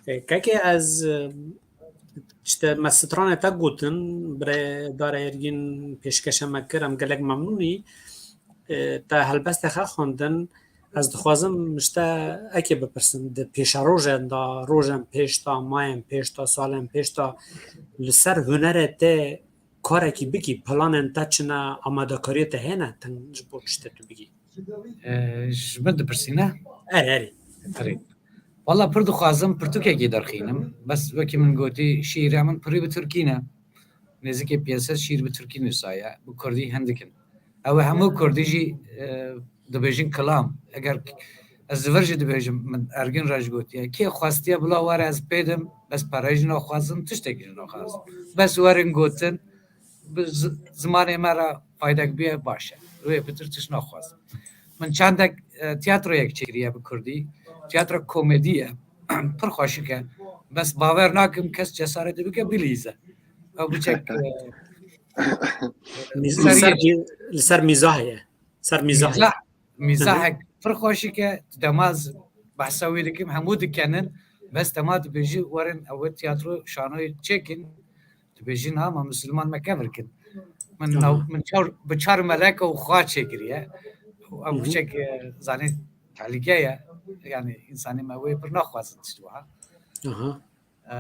E, kekê ez, e, Îşte me stranê te gotin, birêdara Ergîn pêşkeşe me kir, em gelek memnûn î. E, te helbestê xwe xwendin. Ez dixwazim işte ekê bipirsim, di pêşerojen de, rojen pêş de, mayên pêş de, salên pêş de li ser hunerê te karekî bikî, planên te çi ne, amadekariyê te hene, ten ji bo tiştê tu bigî? E, ji min dipirsîne? Erê, erê. Erê. Valla pir dixwazim pirtûkekê derxînim. Bes wekî min gotî, şîîra min pirî bi tirkî ne. Nêzîkê pênc sed şîîr bi tirkî nûsaye. Bi kurdî hindik in. Ew ê hemû kurdî jî, e, dibêjin kilam. Eger ez li vir jî dibêjim, min Ergin re jî gotiye, kê xwestiye bila were ez pê dim, bes pereyê jî naxwazim, tiştekî jî naxwazim. Bes werin gotin, bi zi-, zimanê me re faydek bûye, baş e. Wê pitir tişt naxwazim. Min çendek, e, tiyatroyek çêkiriye bi kurdî. Tiyatro komedî ye. Pir xweşik e. Bes bawer nakim kes cesaretê bike bilîze. Ew biçek, e, Mîz-, li ser mîzahê ye. Ser mîzahê ye. Mîzah, mîzahek pir xweşik e. Tu dema ez behsa wê dikim, hemû dikenin. Bes dema dibêjî werin ew tiyatro şanoyê çêkin. Dibêjin, ha, ma Musulman me kevir kin. Min, aha, nav, min çar, bi çar melek û xwa çêkiriye. Ew, ew, hı hı, biçek, e, zanî tehlike ye. Yani, insanê me wê pir naxwazin tişt wiha. Aha. E,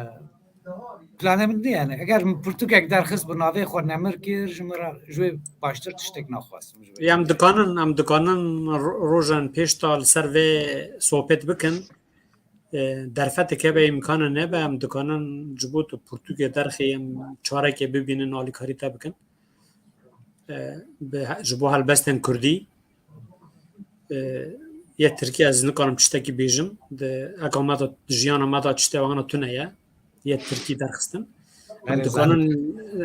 planê min ne yani. Eger min pirtûkek derxist bi navê xwe nemir kir, ji min re, ji wê baştir tiştek naxwazim. Ji wê. Em dikanin, em dikanin ro-, rojan pêş de li ser vê sohbet bikin. E, derfetek hebe, îmkana nebe, em dikanin ji bo tu pirtûkê derxî, em çarekê bibînin, alîkarî te bikin. E, bi he-, ji bo helbestên kurdî, e, yê tirkî ez nikarim tiştekî bêjim. Di eka me de, di jiyana me de tiştê wana tune ye. Yê tirkî derxistin. Em, belê, dikanin,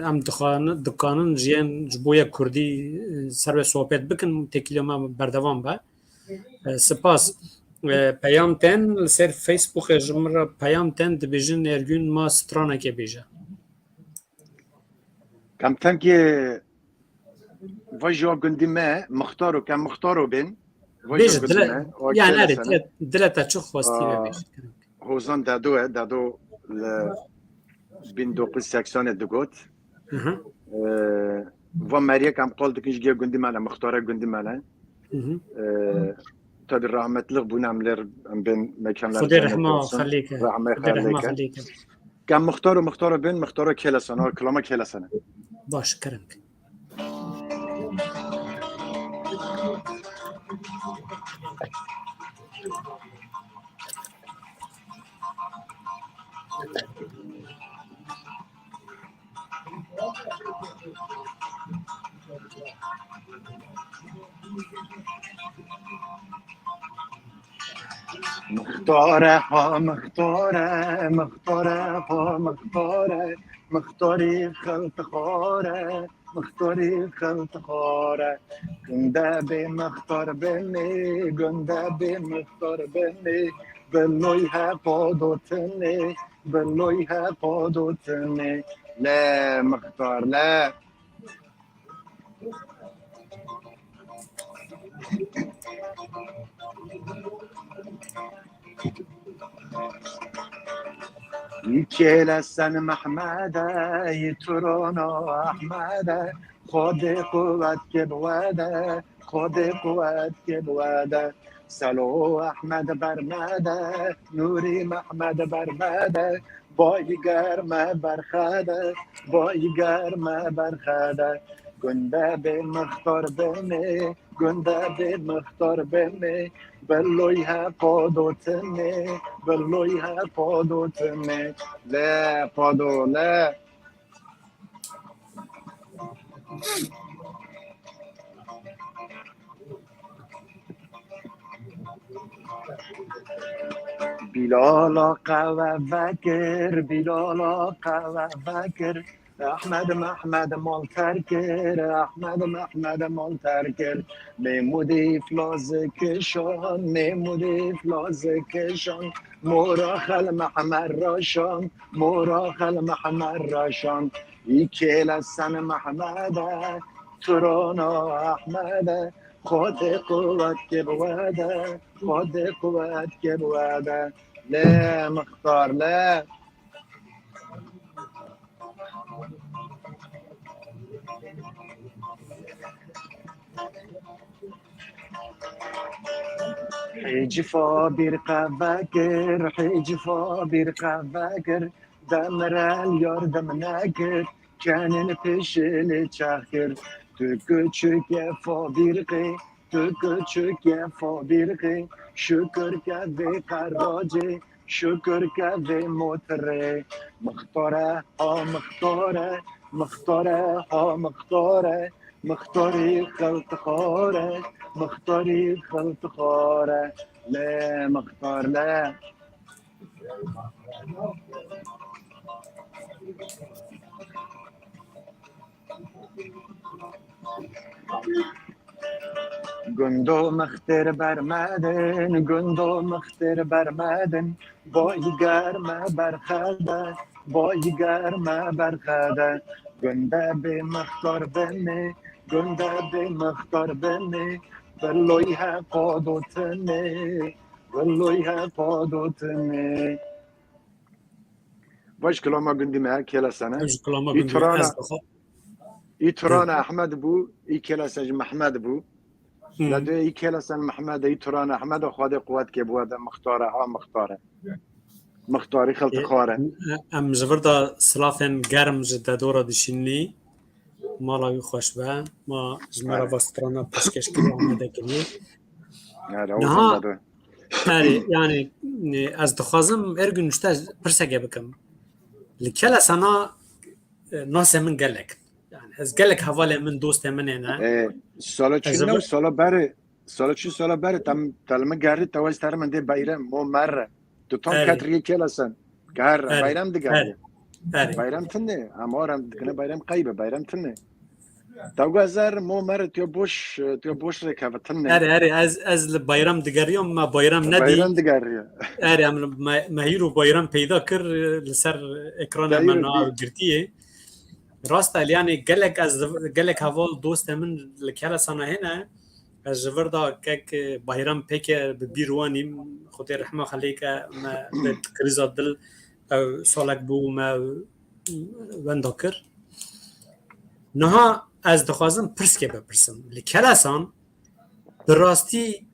em dixan-, dikanin ji yên, ji bo yê kurdî, e, ser wê sohbet bikin, têkiliya me berdewam be. E, spas. E, peyam tên, li ser Facebookê ji min re peyam tên, dibêjin, Ergün, ma stranekê bêje. Em tenkê vajî gundî me, Mixtaro, ke Mixtaro bên, vajî gundî me, o kêle sene. Bêje, dile, yani, erê, dile, dile te çi xwestî be, aa, bêje. Hozan Dado e, Dado li bin dokuz seksanê digot. Hı hı. Ee, va meriyek em qol dikin ji gê gundî me ne, Mixtare gundî me ne. Hı hı. Ee, tabi rahmetlik bûn, em lêr, em bên mekan ler Xwedê cennet rehma olsun. Xelî ke. Rehme Xwedê rehma xelî ke. Xelî ke. Ke Mixtaro, Mixtaro bên, Mixtaro kêle sene, kilama kêle sene. Baş, kerem ke. Mixtare ha mixtare, mixtare ha mixtare, mixtarî xeltixare, mixtarî xeltixare. Gunda bê mixtar binê, gunda bê mixtar binê, biloy he qado tinê, biloy he qado tinê. Le mixtar le. Kêle sen Mehmede, yi Turano Ahmede, Xwedê quwet kê bi we de, Xwedê quwet kê bi we de. Selo Ehmed ber me de, Nûrî Mehmed ber me de, Bayî germe berxede, bayî germe berxede. Gunde bê mixtar binê, gunde bê mixtar binê. Beloy he qado tinê, beloy he qado tinê. Le qado le. Bilala qehwe vekir, Bilala qehwe vekir. Ehmed Mehmed mal terkir, Ehmed Mehmed mal terkir. Mêmûdî flaz kişan, Mêmûdî flaz kişan. Mora xel Mehmed raşan, Mora xel Mehmed raşan. Î kêle sen Mehmede, Turana Ehmede. Xwedê quwet kê bi we de, Xwedê quwet kê bi we de. Lê mixtar lê. Hêcî fabîrqe vekir, hêcî fabîrqe vekir, demirel yardim nekir, kenin pêşê lê çax kir. Tu küçüke fabîrqê, tu küçüke fabîrqê, şükür ke vê qeracê, şükür ke vê motirê. Mixtare, ha mixtare, mixtare, ha mixtare, mixtarî xeltixare, mixtarî xeltixare. Le mixtar le. Gundo mixtir bermedin, gundo mixtir bermedin, boy germe berxede, boy germe berxede, gunde bê mixtar binê, gunde bê mixtar binê, biloy he qadotine, biloy he qadotine. Baş kilama gundî me, Kêlesene. Baş kilama gundî me. Îtirana, ez bixwe-, Îtirana Ehmed bû, î Kêlese ji Mehmed bû. Hı. La dê î Kêlesen Mehmed, î Turan Ehmed, Xwedê quwet ke bi we de mixtare, ha mixtare. Mixtarî xeltixare. E, em ji vir de silafên germ ji dedora dişînî. Mala wî xweş be. Ma ji me re va strana pêşkêş kiriye, amade kiriye. Niha, erê, yani, e, ez dixwazim, Ergün, ji te pirseke bikim. Li Kêlesana, e, nasê min gelek. Yani, ez gelek hevalê min, dostê min hene. E, sala çi ne, sala berê, sala çi, sala berê, tam, te li min gerî, te wez ter min dê Beyrem, mo merre. Tu tam ket riyê Kêlesen. Ke her Beyrem digerî. Erê. Beyrem tune, em arem dikine Beyrem qeybe, Beyrem tune. Tewga zer mo mer tiyo boş, tiyo boş rêkeve tune. Erê, erê, ez, ez li Beyrem digeriyam, me Beyrem nedî. Beyrem digeriye. Erê, em li me, me hîro Beyrem peyda kir, li ser ekranê me na girtiye. Rast e, yani gelek ez, gelek heval dostê min li Kêlesana hene. Ez ji vir de kek, e, Bayram pêke bi bîr wanîm, Xwedê rehma xelê ke me bi krîza dil, ew salek bû me wenda kir. Niha ez dixwazim pirskê bipirsim. Li Kelesan bi rastî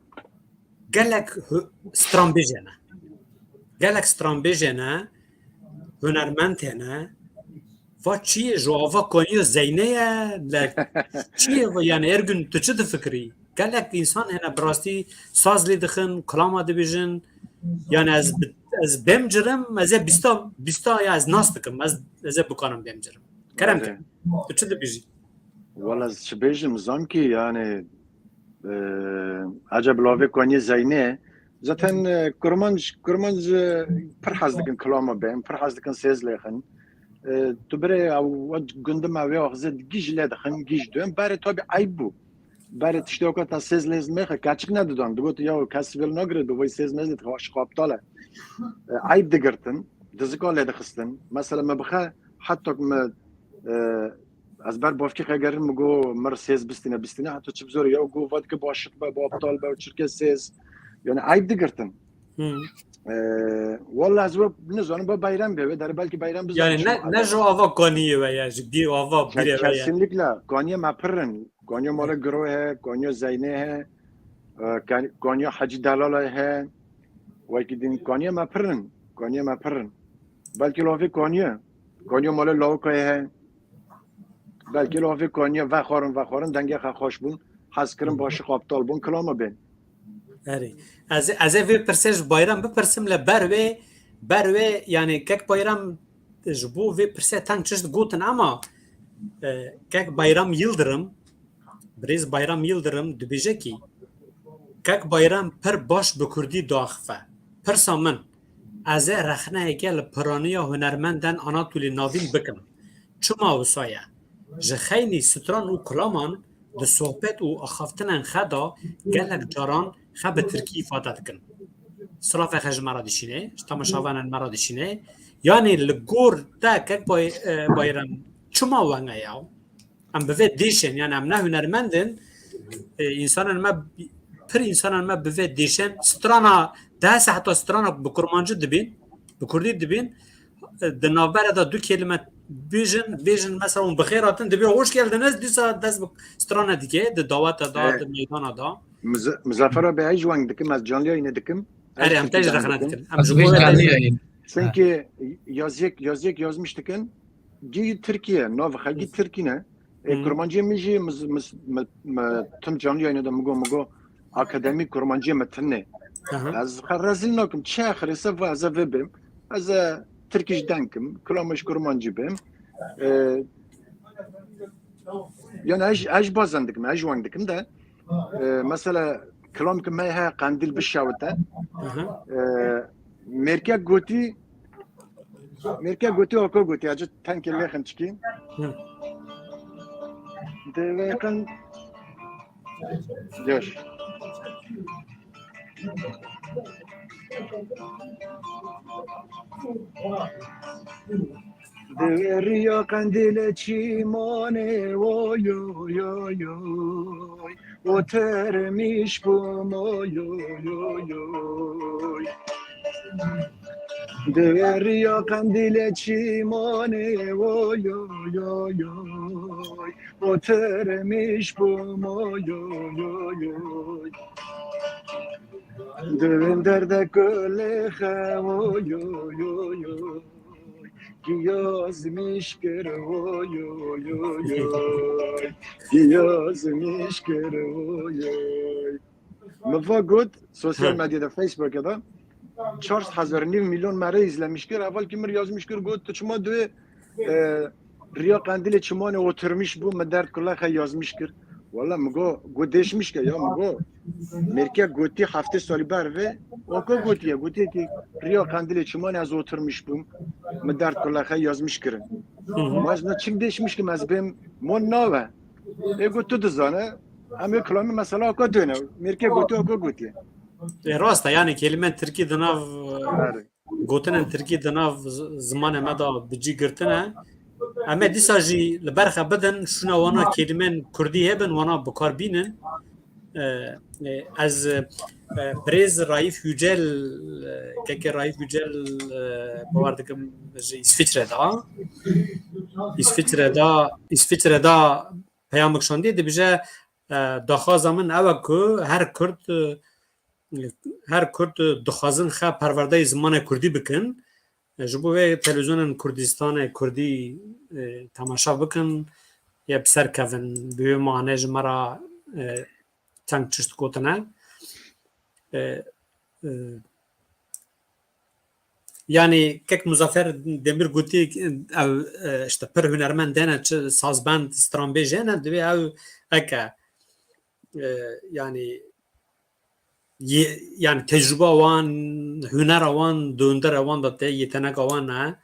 gelek hu-, stranbêj hene. Gelek stranbêj hene, hunermend hene. Va çi ye? Ji ava koniya zeyne ye? Le çi ye? Yani Ergün, tu çi difikirî? Gelek însan hene bi rastî saz lê dixin, kilama dibêjin. Yani ez bi-, ez bêm cirim, ez ê bîsta, bîsta ya ez nas dikim. Ez, ez ê bikanim bêm cirim. Kerem ke. Tu çi dibêjî? Wala ez çi bêjim, zan ki yani, e, eceb lavê koniya zeyne. Zaten, e, kurmanc, kurmanc, e, pir hez dikin kilama bên, pir hez dikin sêz lêxin. E, tu birê ew, we gundima wê axizê gîj lê dixin, gîj dön. Berê tabi eyb bû. Berê tiştê weka ta sêz lêz mêxe, keçik nedidan. Digot ya kes vêl nagire, bi vay sêz mêz lê dixin, aşiq aptal e. E, eyb digirtin, dizika lê dixistin. Mesela me bixe, heta me, e, ez ber bavkî xegerin, mi go mir sêz bistîne, bistîne, heta çi bizor ya go vat ki bu aşiq be, bu aptal be, çirke sêz. Yani eyb digirtin. Hı. Ee, walla ez we nizanim, ba Bayram be, we der belkî Bayram bizan. Yani ne, ne ji ava kaniyê we ya, ji bîr ava bîrê we ya. Kesinlikle. Kaniye me pir in. Kaniye Mala Giro he, kaniye Zeyne he, e, kan-, kaniye Hacı Delala he. Wekî din kaniye me pir in. Kaniye me pir in. Belkî lavê kaniye. Kaniye Mala Lawikayê he. Belkî lavê kaniye vexwarin, vexwarin, dengê xwe xweş bûn. Hez kirin başiq aptal bûn, kilama bên. Erê. Ez, ez ê vê pirsê ji Bayram bipirsim, le ber wê, ber wê, yani kek Bayram ji bo vê pirsê teng çişt gotin, ama, e, kek Bayram Yildirim, birêz Bayram Yildirim dibêje ki, kek Bayram pir baş bi kurdî diaxife. Pirsa min, ez ê rexneyeke li piraniya hunermendên Anatolî Navîn bikim. Çima wisa ye? Ji xeynî stran û kilaman di sohbet û axaftinên xe de gelek caran xe bi tirkî îfade dikin. Silavê xe ji me re dişîne, ji temaşevanên me re dişîne. Yanî li gor te kek Bay-, e, Bayram çima wenge ya? Em bi vê dêşên, yani em ne hunermend in, e, însanên me, pir însanên me bi vê dêşên strana, deh seheta strana bi kurmancî dibîn, bi kurdî dibîn, e, di navbera de du kelime Bêjin, bêjin mesela hûn bi xêr hatin, dibê hoş geldiniz, dîsa dest bi strana dike, di daweta da, Evet. di meydana da. Muza-, Muzaffer abi, ez ji weng dikim, ez canlı yayını dikim. Ez Erê, em te jî Türkiye'den rexne dikim. dikin. Em ji Ez bo jî canlı yayın. Çünkü yazık, yazık yazmış dikin. Gi Türkiye, nav xelkî Tirkî ne. E, Hı. Kurmancî min jî miz-, miz-, mi-, mi-, tim canlı yayını da migo, migo akademî Kurmancî me tine. Aha. Ez xwe rezil nakim. Çi xirêse va ez ê vê bim. Ez ê Tirkî ji denkim. Kilamê ji Kurmancî bim. E, yani ez, ez bazen dikim, ez weng dikim de. E, mesela kilam ki me he qendil bişewite. Aha. E, Mêrke gotî, Mêrke gotî, oko gotî, acı tenke lêxin çikî. Hı. Divê qin-, Yaş. Divê riya qendîlê çîmanê, oy, oy, oy, oy. Otirmiş bûm, oy, oy, oy, oy. Divê riya qendîlê çîmanê, oy, oy, oy, oy. Otirmiş bûm, oy, oy, oy, oy. Divê derde kulê xe, oy, oy, oy, oy. Ki yazmış kir, oy, oy, oy, oy. Ki yazmış kir, oy, oy. Min va got, sosyal Hı. medyada, Facebook'da da çar sed hezar, nîv milyon mere izlemiş kir. Eval ki mir yazmış kir, got, tu çima duyê, e, riya qendilê çimanê oturmuş bû, min derd kule xe yazmış kir. Wala min go, got değişmiş ke ya, min go. Mêrke gotî heftê salî ber vê, oko gotiye, gotiye ki riya qendilê çimanê ez oturmuş bûm, min derd kule xe yazmış kirin. Hı hı. Ma ez na çik değişmiş kim ez bêm, mon nave. Ê got tu dizane, em ê kilamî mesela oko döne. Mêrke gotî, oko gotiye. E, rast e, yani kelîmen tirkî di nav, Her. gotinên tirkî di nav z-, zimanê me de bi cî girtine. Em ê dîsa jî li ber xe bidin, şûna wana kelîmên kurdî hebin, wana bi kar bînin. E, e, ez, e, birêz Raif Yücel, e, kekê Raif Yücel, e, bawer dikim ji Îsviçre de. Îsviçre de, Îsviçre de peyamik şandî dibêje, e, daxwaza min ew e ku her Kurd, e, her Kurd dixwazin xe perwerdeyê zimanê kurdî bikin. E, ji bo vê televîzyonên Kurdistanê kurdî, e, temaşa bikin, ya bi ser kevin, bi wê mane ji me re, e, çend tişt gotine. E, e, yani kek Muzaffer Demir gotî, ew, e, işte pir hunermend hene, çi sazbend, stranbêj hene, divê ew eke, e, yani yê, yani tecrüba wan, hunera wan, dondera wan da te, yeteneka wan e.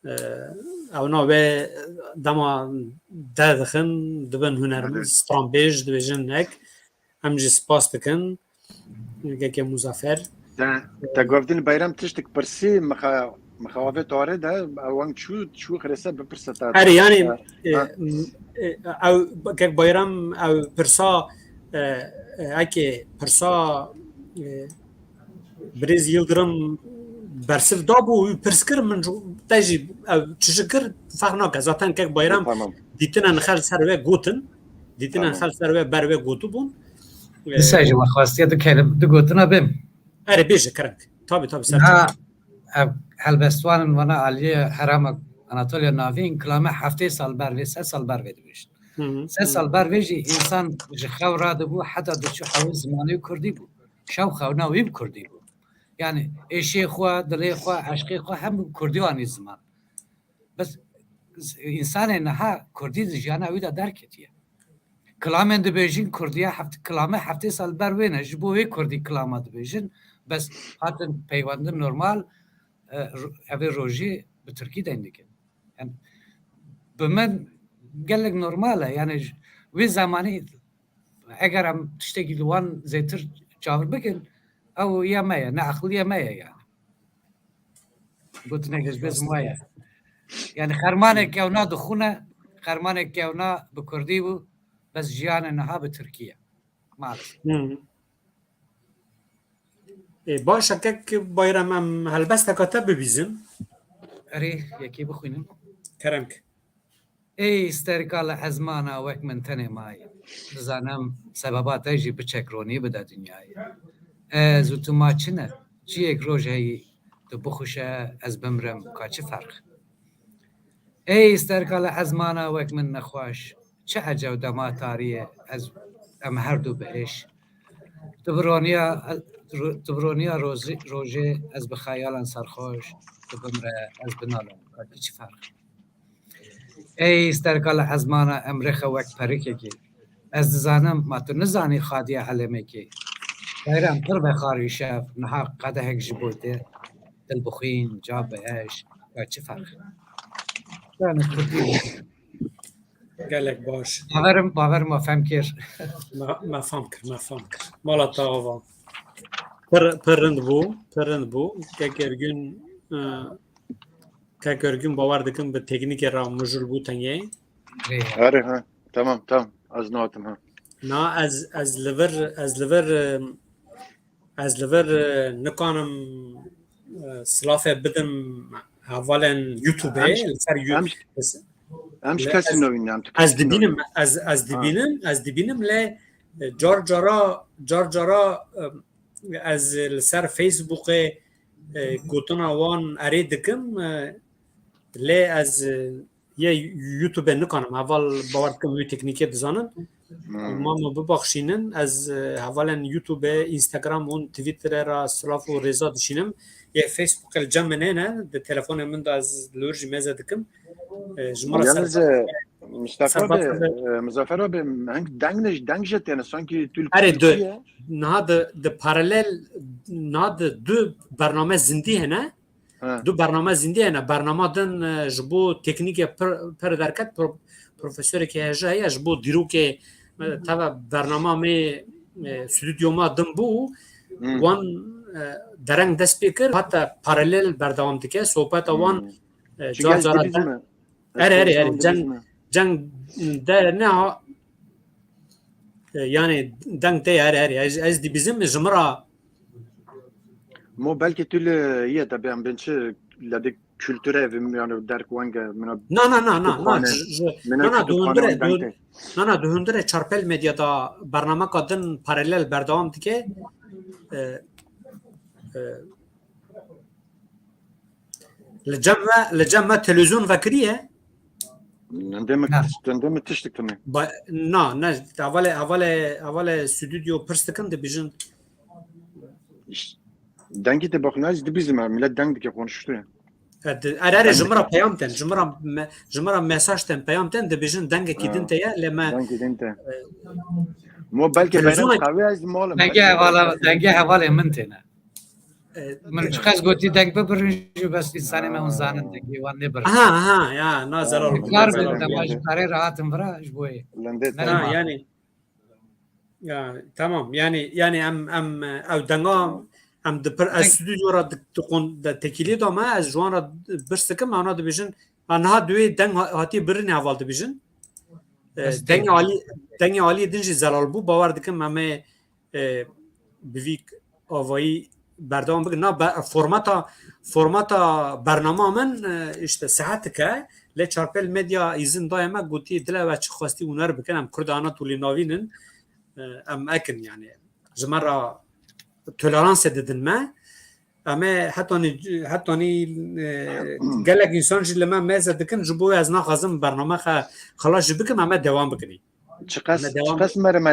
E, ew na wê dema derdixin, dibin huner, Evet. stranbêj, dibêjin nek. Em jî spas dikin. Kekê Muzaffer. Te, te govdin Bayram tiştik pirsî, mixa-, mixawavê tare de, ew weng çû, çû xirêse bipirse te. Erê, yani, Ha. e, m-, e, ew, kek Bayram, ew pirsa, e, e, eke pirsa, e, Birêz Yildirim bersiv dabû, wî pirs kir, min ji te jî ew çi ji kir, ferq nake. Zaten kek Bayram Tamam. dîtinên xel ser wê gotin, dîtinên Tamam. xel ser wê ber wê gotibûn. Disa jî me xwestiye du kelim, du gotina bêm. Erê, bêje kerem. Tabii, tabii, ser Ha, çav. ev helbestwanên wana aliyê herama Anatoliya Navîn kilame heftê sal ber vê, sed sal ber vê dibêjin. Hı hı, Sed hı. sal ber vê jî însan ji xew radibû, heta diçû hewî zimanê kurdî bû. Şev xewna wî bi kurdî bû. Yani êşê xwe, dilê xwe, eşqê xwe hem bi kurdî anî ziman. Bes z-, însanê niha kurdî di jiyana wî de derketiye. Kilamên dibêjin kurdiya heft-, kilame heftê sal ber wê ne, ji bo wê kurdî kilama dibêjin, bes hatin peywendin normal, e, ro-, evê rojî bi tirkî deyn dikin. Yani, bi min gelek normal e. Yani, j-, wê zemanî eger em tiştekî li wan zêtir çavir bikin, ew ya me ye, ne aqiliya me ye yani. Gotineke ji bezim wa ye. Yani, xermanek kewna dixûne, xermanek kewna bi kurdî bû, bes jiyanê niha bi tirkî ye. Maalesef. Hı. E, baş e, kek Bayram, em helbesteka te bibîzin. Erê, yekê bixwînin. Kerem ke. Ey sterka li ezmana wek min tenê mayî. Dizanim sebeba te jî biçek ronî bide dinyayê. Ez û tu ma çi ne? Çiyek roj heyî tu bixuşe ez bimrim ka çi ferq? Ey sterka li ezmana wek min nexweş. Çi ecew dema tarî ye ez em her du bi êş. Tu bi roniya, tu bi roniya rozî, rojê ez bi xeyalan serxweş, tu bimre ez binalim. Ka çi ferq? Ey sterka li ezmana em rêxe wek perikekê. Ez dizanim ma tu nizanî xadiya elemekê. Xeyran pir vexarî şev, niha qedehek ji bo te dil bixwîn, ca bi êş, ya çi ferq? Yani kurdî. Gelek baş. Baverim, baverim ma fem kir. Me, me fam kir, me fam kir. Mala te ava. Pir, pir rind bû, pir rind bû. Kek Ergün, e, Kek Ergün bawer dikim bi teknîkê re mijûl bû tengê. Erê ha. Tamam, tamam. Ez natim ha. Na ez, ez li vir, ez li vir, e, ez li vir, e, nikanim, e, silafê bidim hevalên YouTube-ê, Em ji- li ser You- em ji- Em ji kesî newîn, em tu kesî Ez dibînim, newîn. ez, ez dibînim, ez dibînim lê, e, car cara, car cara, e, ez li ser Facebookê, e, gotina wan erê dikim, e, lê ez, e, yê YouTube nikanim. Heval bawer dikim wî teknîkê dizanin. Hmm. Ma me bibaxşînin, ez, e, hevalên YouTube, Instagram û Twitterê re silav û rêza dişînim. Yê Facebook li cem min hene, di telefonê min de ez li wir jî mêze dikim. E, ji me re Yalnız, ser- e, Mustafa Serbat abi, abi. e, Muzaffer abi, heng deng ne, deng jî têne, sanki tu li Erê, Tirkiye du. Niha di, di paralel, niha di du bername zindî hene. Ha. Du bername zindî hene. Bernama din, e, ji bo teknîkê pir, pir derket, pro-, profesorekê hêja heye, ji bo dîrokê, e, teva bernama me, e, stûdyo ma din bû, Hmm. wan, e, dereng dest pê kir, hata paralel berdewam dike, sohbeta wan, Hmm. e, Çünkü car ez cara dibîzim den. e. Ez Erê, erê, dibîzim, erê, ceng, dibîzim e. ceng de ne ha, e, yani deng te erê, erê, ez, ez dibîzim ji min re. Mo belki tu li, yê, tabii em bin çi, le de kültüre evim, yani derk wenge, mina Na, na, na, na, na, kütüphane, ji, ji, mina na, na, di kütüphane hundurê, û deng di, te. na, na, di hundurê çarpel medyada bernameka din paralel berdewam dike. E, e, li cem ve, li cem me televîzyon vekiriye. Lendê mi Na. tişt, lendê mi tiştik tu mi? Ba-, na, ne, hevalê, hevalê, hevalê stûdyo pirs dikin, dibêjin. İşte, dengi de bakın, ez dibîzim e, millet deng dike konuştu ya. E, di-, erê, erê, ji min re peyam tên, ji min re me-, ji min re mesaj tên, peyam tên, dibêjin dengekî Ha, din te ye, lê me, dengi din te. e, Mo belki Televizyona- beren kahve ez malım. Dengê hevala, dengê hevalê min têne. e, Min çiqas gotî deng bibirin jî bes însanê me hûn zanin dengê wan nêbirin. Aha, aha, ya, na zelal bû, Kar na zelal bin bû. dema ji karê rahatim vira ji bo yê. Lendê Ne te. Ha, ma. yani, ya, tamam, yani, yani em, em, ew denga, em di pir, ez Deng- stûdyo re di, di kon-, de tekîlê da me, ez ji wan re birs dikim, ana dibêjin, ha, niha duê deng ha-, hatiye birinê heval dibêjin. E, Ez dengê tê- alî, dengê alî din jî zelal bû, bawer dikim em ê, e, bi vî avayî berdewam bikin. Na be-, formata, formata bernama min, e, işte saetik e. Lê Çarpel Medya îzin daye me, gotiye dile we çi xwestî huner bikin. Em Kurda Anatolî navîn in. E, em ekin yani. Ji me re toleranse didin me. Em ê hetanî, hetanî, e, gelek însan jî li me mêze dikin. Ji bo ez naxwazim bername xe xilas jî bikim, em ê dewam bikin. Çiqas, Me devam- çiqas merime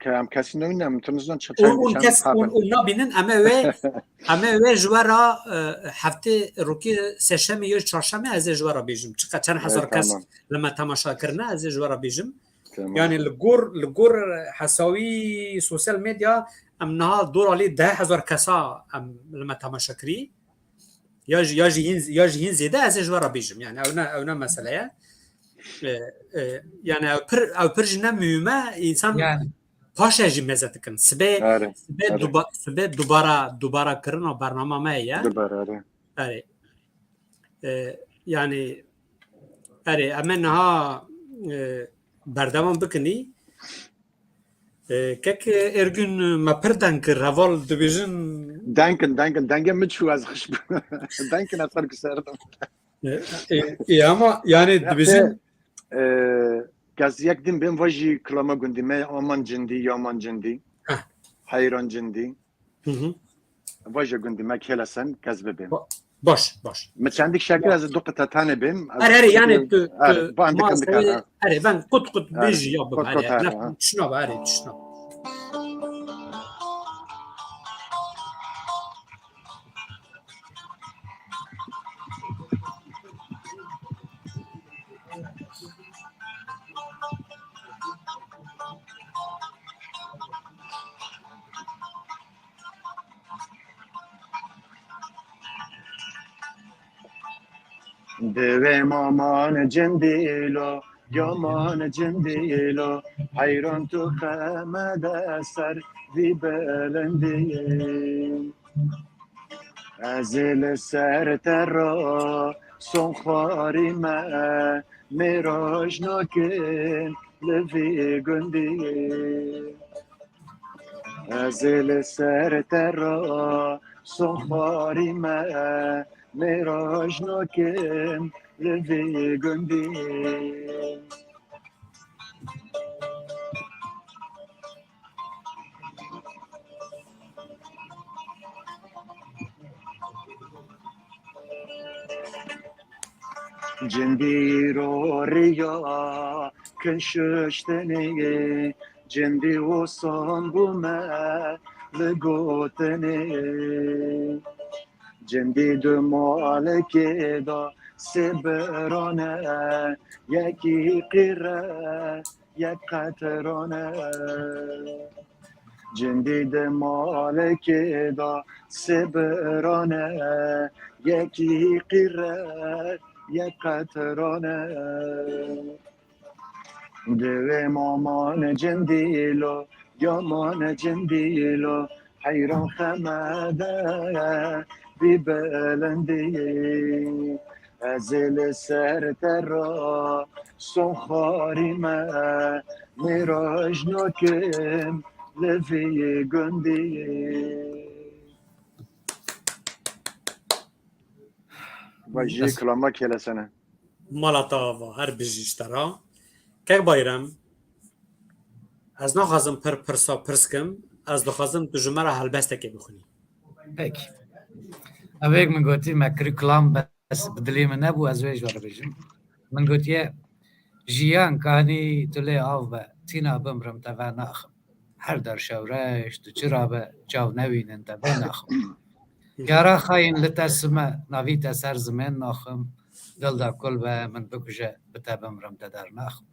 ke em kesî newîn em tu nizan çi Û, û kes, û, û nabînin, em ê wê, em ê wê ji we re, e, heftê rokê sêşemê ya çarşemê ez ê ji we re bêjim. Çiqas çend hezar kes li me temaşa kirine, ez ê ji we re bêjim. Tamam. Yani li gor, li gor hesawî sosyal medya em niha dora lê deh hezar kesa em li me temaşa kirî. Ya jî, ya jî hîn, ya jî hîn zêde ez ê ji we re bêjim. Yani ew ne, ew ne mesele ye. E, e, yani ew pir, ew pir jî ne muhîm e. Însan Yani. paşe jî mêze dikin. Sibê, Are, sibê are. duba-, sibê dubara, dubara kirina bernama me ye. Dubara, are. Erê. E, yani, erê, em ê niha, e, berdewam bikinî. E, kek Ergün me pir deng kir, heval dibêjin. Deng in, deng in, dengê min çû ez xweş bû. Deng in ez xwe digiserdim. E, e, e, ama yani Ya, dibêjin e, kes yek din bên vajî kilama gundî me, aman cindî, yaman cindî, Heh. heyran cindî. Hı hı. Vajî gundî me kêlesen kes bibên. Baş, baş. Mi çendik şekil ez du qita tane bêm. Her her yani tu, Her, tu ban dikin masayı dikar. Her ben kut kut Her, bêjî ya bu kut her kut her. her, Ne ha. Şuna be her tişna. Divê maman cindîlo, yaman cindîlo, heyran tu xemede ser vî bilindî. Ez ê li ser te ra son xwarî me, mêraj nakim li vî gundî. Ez ê li ser te ra son xwarî me, mêraj nakim li vî gundî. Cindî roriya kin şuştinê, cindî wisan bû me li gotinê. Cindî di malekê de sê birane, yekî qîre, yek qetirane. Cindî di malekê de sê birane, yekî qîre, yek qetirane. Divê maman cindîlo, yaman cindîlo, heyran xemede vî bilindî. Ez ê li ser te ra son xwarî me, mêraj nakim li vî gundî. Vajî Bes. Kilama kêlesene. Mala te ava, her bijî ji te ra. Kek Bayram, ez naxwazim pir pirsa pirs kim, ez dixwazim tu ji me re helbestekê bixwînî. Peki. Ev yek min gotî, me kirî kilam bes bi dilê min nebû, ez wê ji we re bêjim. Min gotiye, jiyan kanî tu lê av be, tîna bimrim te ve naxim. Her der şewreş, tu çira be, çav newînin te ve naxim. Yara xayîn li te sime, navî te ser zimên naxim. Dil de kul be, min bikuje, bi te bimrim te der naxim.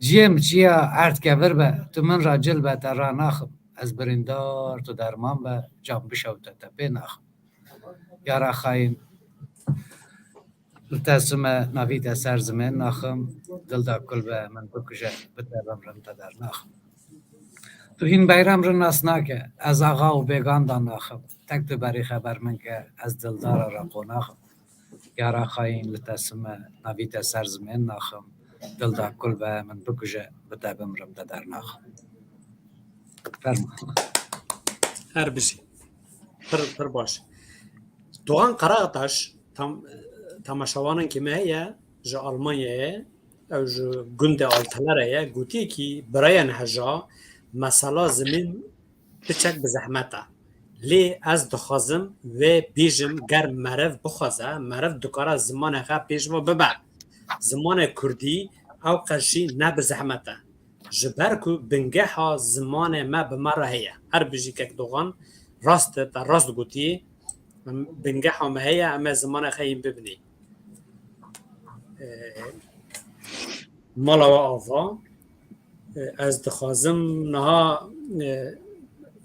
Ciyê min çiya erd kevir be, tu min ra cil be, te ra naxim. Ez birîndar, tu derman be, can bişewte te pê naxim. Yara xayîn, li te sime, navî te ser zimên naxim, dil de kul be, min bikuje, bi te bimrim te der naxim. Tu hîn Beyram re nas nake, ez axa û bêgan da naxim. Tek tu berî xeber min ke, ez dildara re qonaxim. Yara xayîn li te sime, navî te ser zimên naxim. Dil de kul be, min bikuje, bi te bimrim te der naxim. Fermo. Her bijî. Pir, pir baş. Doğan Karataş, tam, temaşevanên ki me heye, ji Almanyayê, ew ji gundê Altelere ye, gotiye ki birayên heja, mesela zimên piçek bi zehmet e. Lê ez dixwazim wê bêjim, ger meriv bixwaze, meriv dikare zimanê xwe pêş ve bibe. Zimanê kurdî ew qeşî ne bi zehmet e. Ji ber ku bingeha zimanê me bi me re heye. Her bijî kek Doğan, rast e, te rast gotiyê. Em bingeha me heye, em ê zimanê xwe yên bibinê. Ee, mala we ava. Ee, ez dixwazim niha, ee,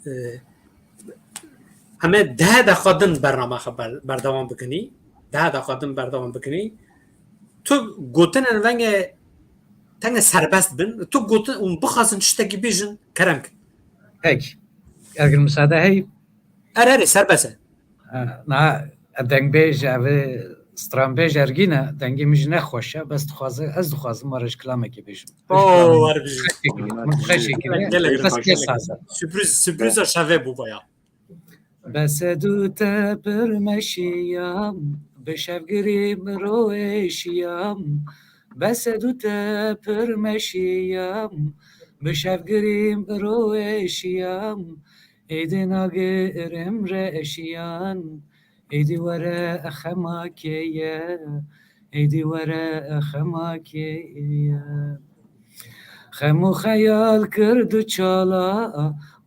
ee, em ê deh deqa din bername xwe ber-, berdewam bikinî. Deh deqa din berdewam bikinî. Tu gotinên vengê tenge serbest bin. Tu gotin û bixwazin tiştekî bêjin, kerem kin. Peki. Eger müsaade hey. Erê, erê, serbest e. Ha, na, dengbêj, ev stranbêj ergîne, dengê min jî nexweş e, bes dixwaze, ez dixwazim, ma re ji kilamekê bêjim. Oo, her bijî. Min xweşê kiriye. Gelek Bes kê saz e. Sürpriz, sürpriza şevê bû baya. Bes e du te pir meşiya, Bi şevgirî miroêşiyam, bese dû te pir meşiyam. Bi şevgirî miroêşiyam, êdî nagirim reşiyan. Êdî were xema kê ye, êdî were xema kê ye. Xem û xeyal kir du çala,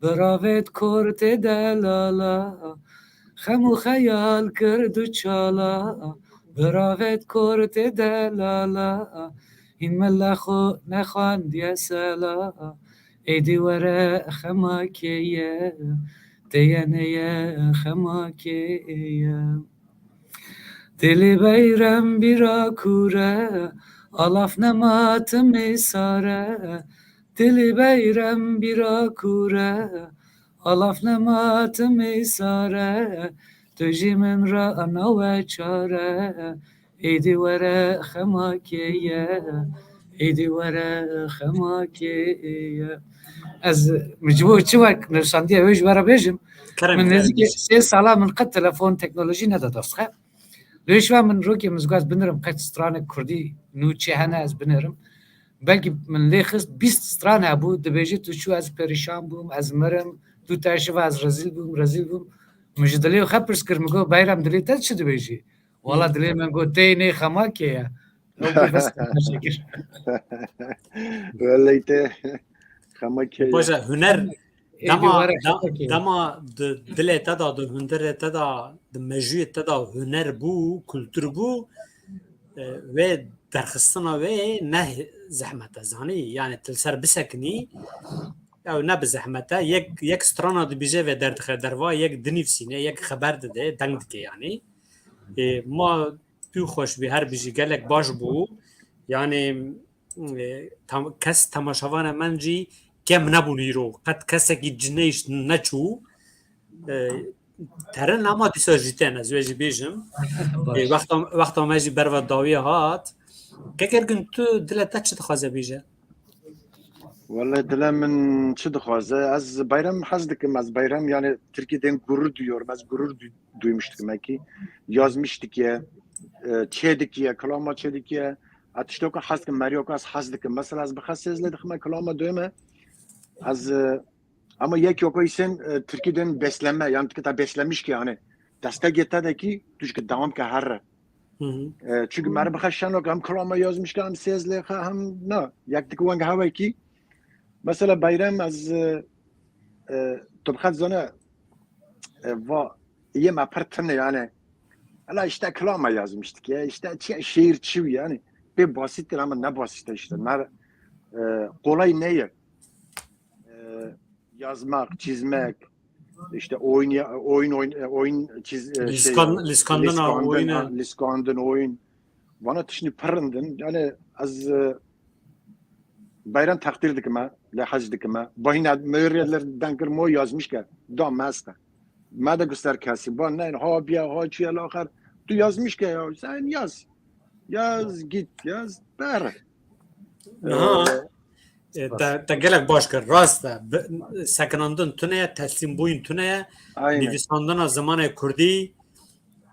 bi ravêt kor tê delala. Xem û xeyal kir du çala, bi ravêt kor tê delala. Hîn milla xwe nexwandiye sela, êdî were xema kê ye, tê ye neye xema kê ye. Dilî beyrem bîra kûre, alaf nema timî sare. Dilî beyrem bîra kûre, alaf nema timî sare. Tu jî min ra nawe çare. Êdî were xema kê ye, êdî were xema kê ye. Ez min ji bo çi wek nivîsandiye wê ji we re bêjim. Kerem, min kerem. Nêzîkî sê sala min qet telefon teknolojî neda dest xwe. Lê ji we min rokê min zî ez binirim qet stranek kurdî nû çi hene ez binirim. Belkî min lê xist bîst stran hebû, dibêjî tu çû ez perîşan bûm, ez mirim, tu te şiva ez rezîl bûm, rezîl bûm. Min ji dilê xwe pirs kir, min got, Beyrem dilê te çi dibêjî? Wala dilê min got, tê nê xema kê ye. Ew pir vest teşekir. Weley te xema kê ye. Baş e, huner, dema, dema di dilê te de, di hundirê te de, di mejûyê te de huner bû, kultur bû, e, wê derxistina wê ne zehmet e, zanî? Yani tu li ser bisekinî, ew ne bi zehmet e. Yek, yek strana dibêje vê derdixe derva, yek dinivîsîne, yek xeber dide, deng dike yani. E, ma tu xweş bî, her bijî, gelek baş bû. Yani, e, tam, kes temaşevanê min jî kem nebûn îro. Qet kesekî cineyş neçû. E, terin ama dîsa jî tên, ez wê jî bêjim. Baş. E, wexta, wexta me jî berva dawiyê hat. Kek Ergin, tu dile te çi dixwaze bêje? Wele dile min çi dixwaze? Ez Beyrem hez dikim. Ez Beyrem, yani, Tirkî dên gurur duyuyorum. Ez gurur du-, duymuştum belki. Yazmış dikiye, e, çê dikiye, kilama çê dikiye. Ez tiştoka hez dikim, meriyoka ez hez dikim. Mesela ez bi xesê ez lê dixime kilama duyme. Ez, e, ama yek yoka îsen, e, Tirkî dên besleme, yani, tika beslemiş ki, yani, destek yete de ki, tu ki devam ke herre. Hı hı. E, çünkü meriv xwe şeno ke hem kilama yazmiş ke hem sêz lê xwe hem na. Yek dik weng hewe kî. Mesela Beyrem ez, e, e, tu bi xet zane, e, va, yê me pir tune yani. Ela işte kilama yazmıştık ya. İşte çi, şiir çi yani. Pê basittir ama ne basit işte. Ne, e, kolay ne ye. E, yazmak, çizmek, işte oyun ya-, oyun oyn-, e, oyun çiz-, e, şey, Lîskan-, lîskandina lîskandin, oyunê. Ha, lîskandin oyun. Vana tiştî pir rind in. Yani ez, e, Beyrem teqdîr dikime, lê hez dikime. Bahîne meriyeler denkir mo yazmış ke, da meste. Me de guster kesî. Ba ne, ha biye, ha çiye laxer. Tu yazmış ke ya, sen yaz. Yaz, git, yaz, ber. Niha, Ee, e, te, te gelek baş kir. Rast e. Bi-, sekinandin tune ye, teslîmbûyîn tune ye. Aynen. Nivîsandina zimanê kurdî,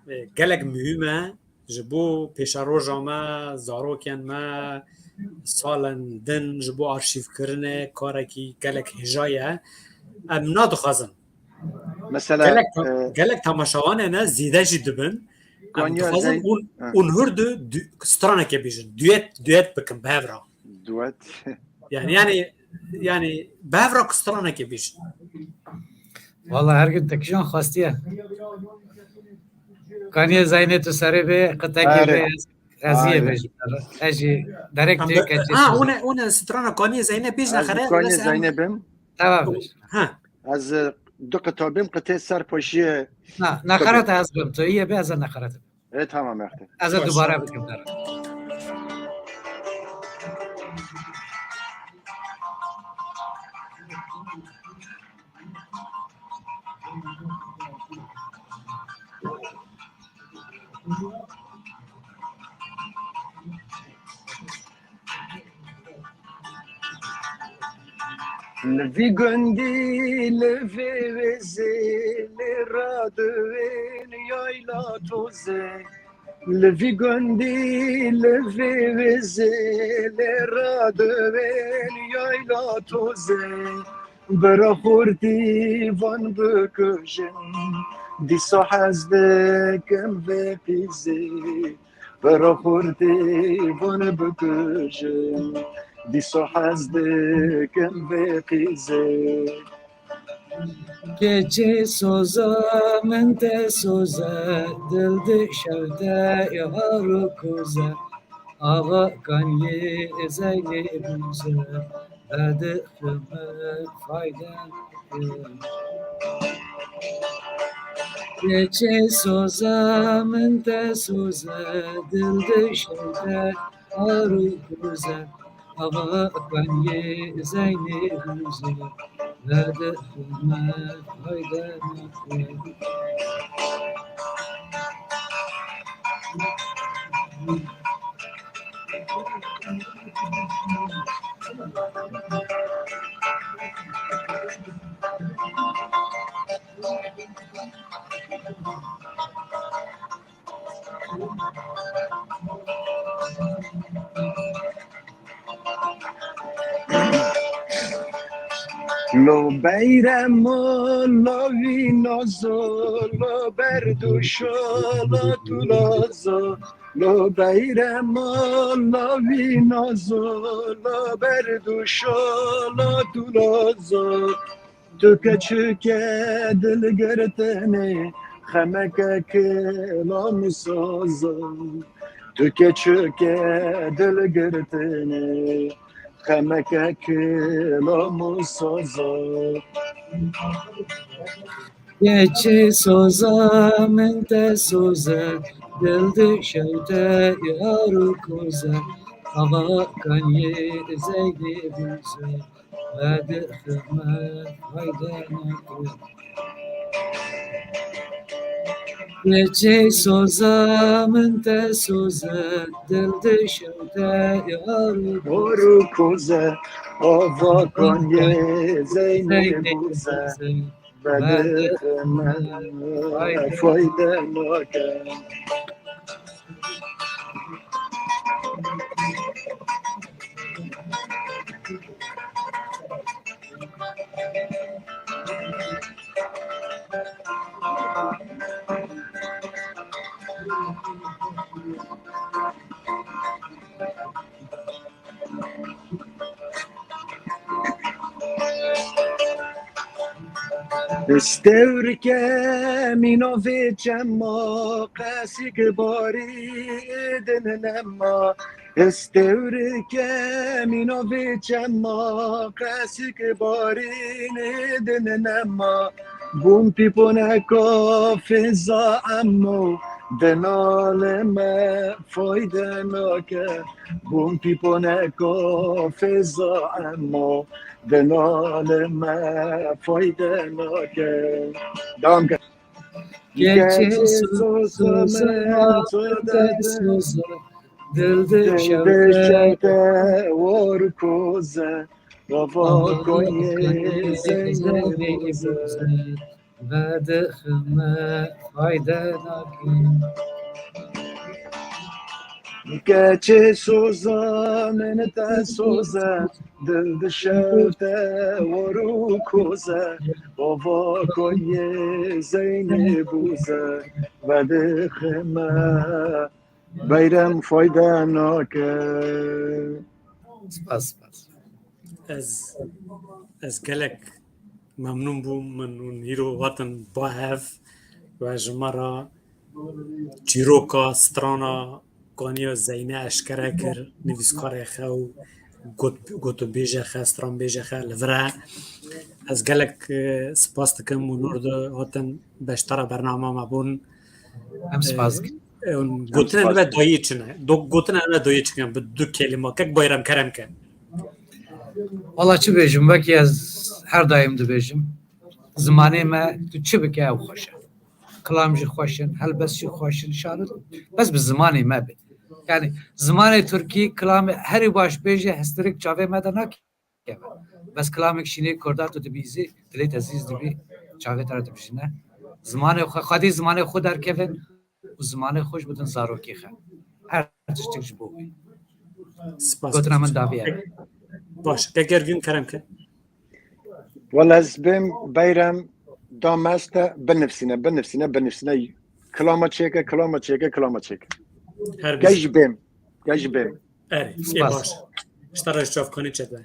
e, gelek muhîm e. Ji bo pêşeroja me, zarokên me, salên din, ji bo arşîvkirinê karekî gelek hêja ye. Em nadixwazin. Mesela, Gelek, e, gelek temaşevanê ne zêde jî dibin. Em Kanya dixwazin Zeyn-, hûn, ha. Hûn hûr du, du, stranekê bêjin. Duet, duet bikin bi hev re. Duet. Yani, yani, yani bi hev re stranekê bêjin. Valla her gün tekijan xwestiye. Kaniye Zeynê tu serê bê, qitekê Are. Bê, ez, ez yê Are. Bêjim. Ez jî derek Em tê de, keçê ha, size. One, one strana Kaniye Zeynê bêjin, Ez xere, Kaniye Zeynê bim. Tamam. Ha. Ez, e, du qita bim, qitê ser paşiyê. Na, naqaret ez bim. Tu yê bê, ez naqaret bim. E, tamam, yaxte. Ez ê Baş. Dubare bikim te re. Li vî gundî, li vê wêzê, lê radivên yayla tozê. Li vî gundî, li vî wêzê, lê radibên yayla tozê, bira xortî van bikujin, dîsa hez dikim vê qîzê, bira xortî van bikujin, dîsa hez dikim vê qîzê. Keçê soza min te soze, dil di şev te îhar û koze. Ava kaniyê Zeynê bûze, vedixime fayde nake. Keçê soza min te soze, dil di şev te îhar û koze. Ava kaniyê Zeynê bûze, vedixime fayde nake. Lo beyremo, lo vî nazo, lo berdûşo, lo tulazo. Lo beyremo, lo vî nazo, lo berdûşo, lo tulazo. Tu keçike dilgirtinê, xemeke kilam û sozo. Tu keçike dilgirtinê, xemeke kilam û sozo. Keçê soza min te soze, dil di şev te îhar û koze. Ava kaniyê Zeynê bûze, vedixime fayde nake. Keçê soza min te soze, dil di şev te îhar û Hor û koze, ava kaniyê Zeynê bûze, vedixime fayde nake. Stewrike mîna vê çema, qesîk barî din nema. Stewrike mîna vê çema, qesîk barî din nema. Bûn pîponeka fêza emo, dinalime fayde nake. Bûn pîponeka fêza emo, dinalime fayde nake. Dewam ke. Keçê soza min soze, dil di şev te war koze. Ava kaniyê Zeynê bûze, vedixime fayde nake. Keçê soza min te soze, dil di şev te war û koze. Ava kaniyê Zeynê bûze, vedixime beyrem fayde nake. Spas, spas. Ez, ez gelek memnûn bûm. Min hûn hîro hatin ba hev ve ji me re çîroka strana kaniya Zeyne eşkere kir, nivîskarê xwe û got, gotûbêje xwe, stranbêje xwe li vir e. Ez gelek, e, spas dikim û nor di hatin beşdara bernama me bûn. Em spas dikin. E, hûn gotinên me dayê çi ne? Do-, gotinên me dayê çi ne? Bi du kelîma. Kek Bayram, kerem ke. Wala çi bêjim? Wekî ez her daim dibêjim. Zimanê me tu çi bike ew xweş e. Kilam jî xweş in, helbest jî xweş in, şarit. Bes bi zimanê me be. Yani zimanê Tirkî, kilamê herî baş bêje, hestirik çavê me de nake. Bes kilamek şînê Kurda tu dibîzî, dilê te zîz dibî, çavê te re dibijîne. Zimanê xwe, xwedî zimanê xwe derkevin, û zimanê xwe jî bidin zarokê xwe. Her tiştik ji bo wî. Spas. Gotina min daviye. Baş. Keker Gün, kerem ke. Wala ez bêm Beyrem da meste binivsîne, binivsîne, binivsîne. Kilama çêke, kilama çêke, kilama çêke. Her Gej bêm, gej bêm. Erê, ê Spas. Baş. Ji te re ji çavkanî çêdibe.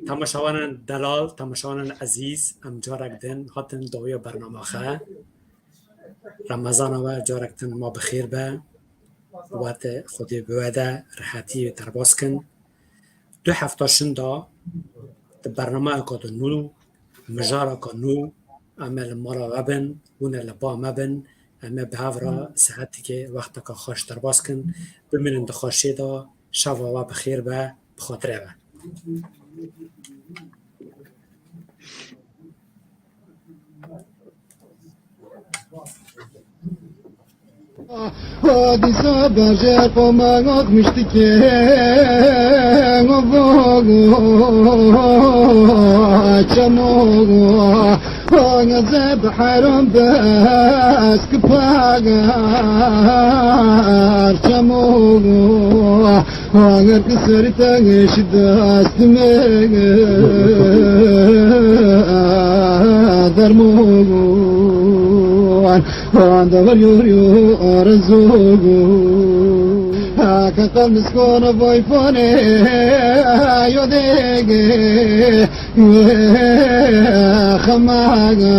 Temaşevanên delal, temaşevanên ezîz, em carek din hatin dawiya bernama xwe. Remezana we carek din ma bi xêr be. Werte Xwedê bi we de rehetî derbas kin. Du hefta şinda di bernameyeka di nû, mijareka nû, em ê li mala we bin, hûn ê li ba me bin, em ê bi hev re sihetikê wexteka xweş derbas kin. Bimînin di xweşiyê de, şeva we bi xêr be, bi xatirê we. Hadîsa berje qoma axmiştike. Çemo Angaze bi heram bes ki pagar. Çemo Agar ki ser te geç dest me derman. Anda var yor yor arzu. Haka kalmış konu boy fone. Yo dege. Xemaga.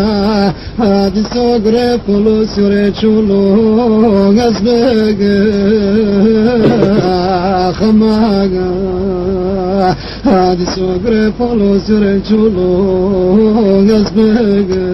Hadi sogre polo sure çolo. Gazbege. Xemaga. Hadi sogre polo sure çolo. Gazbege.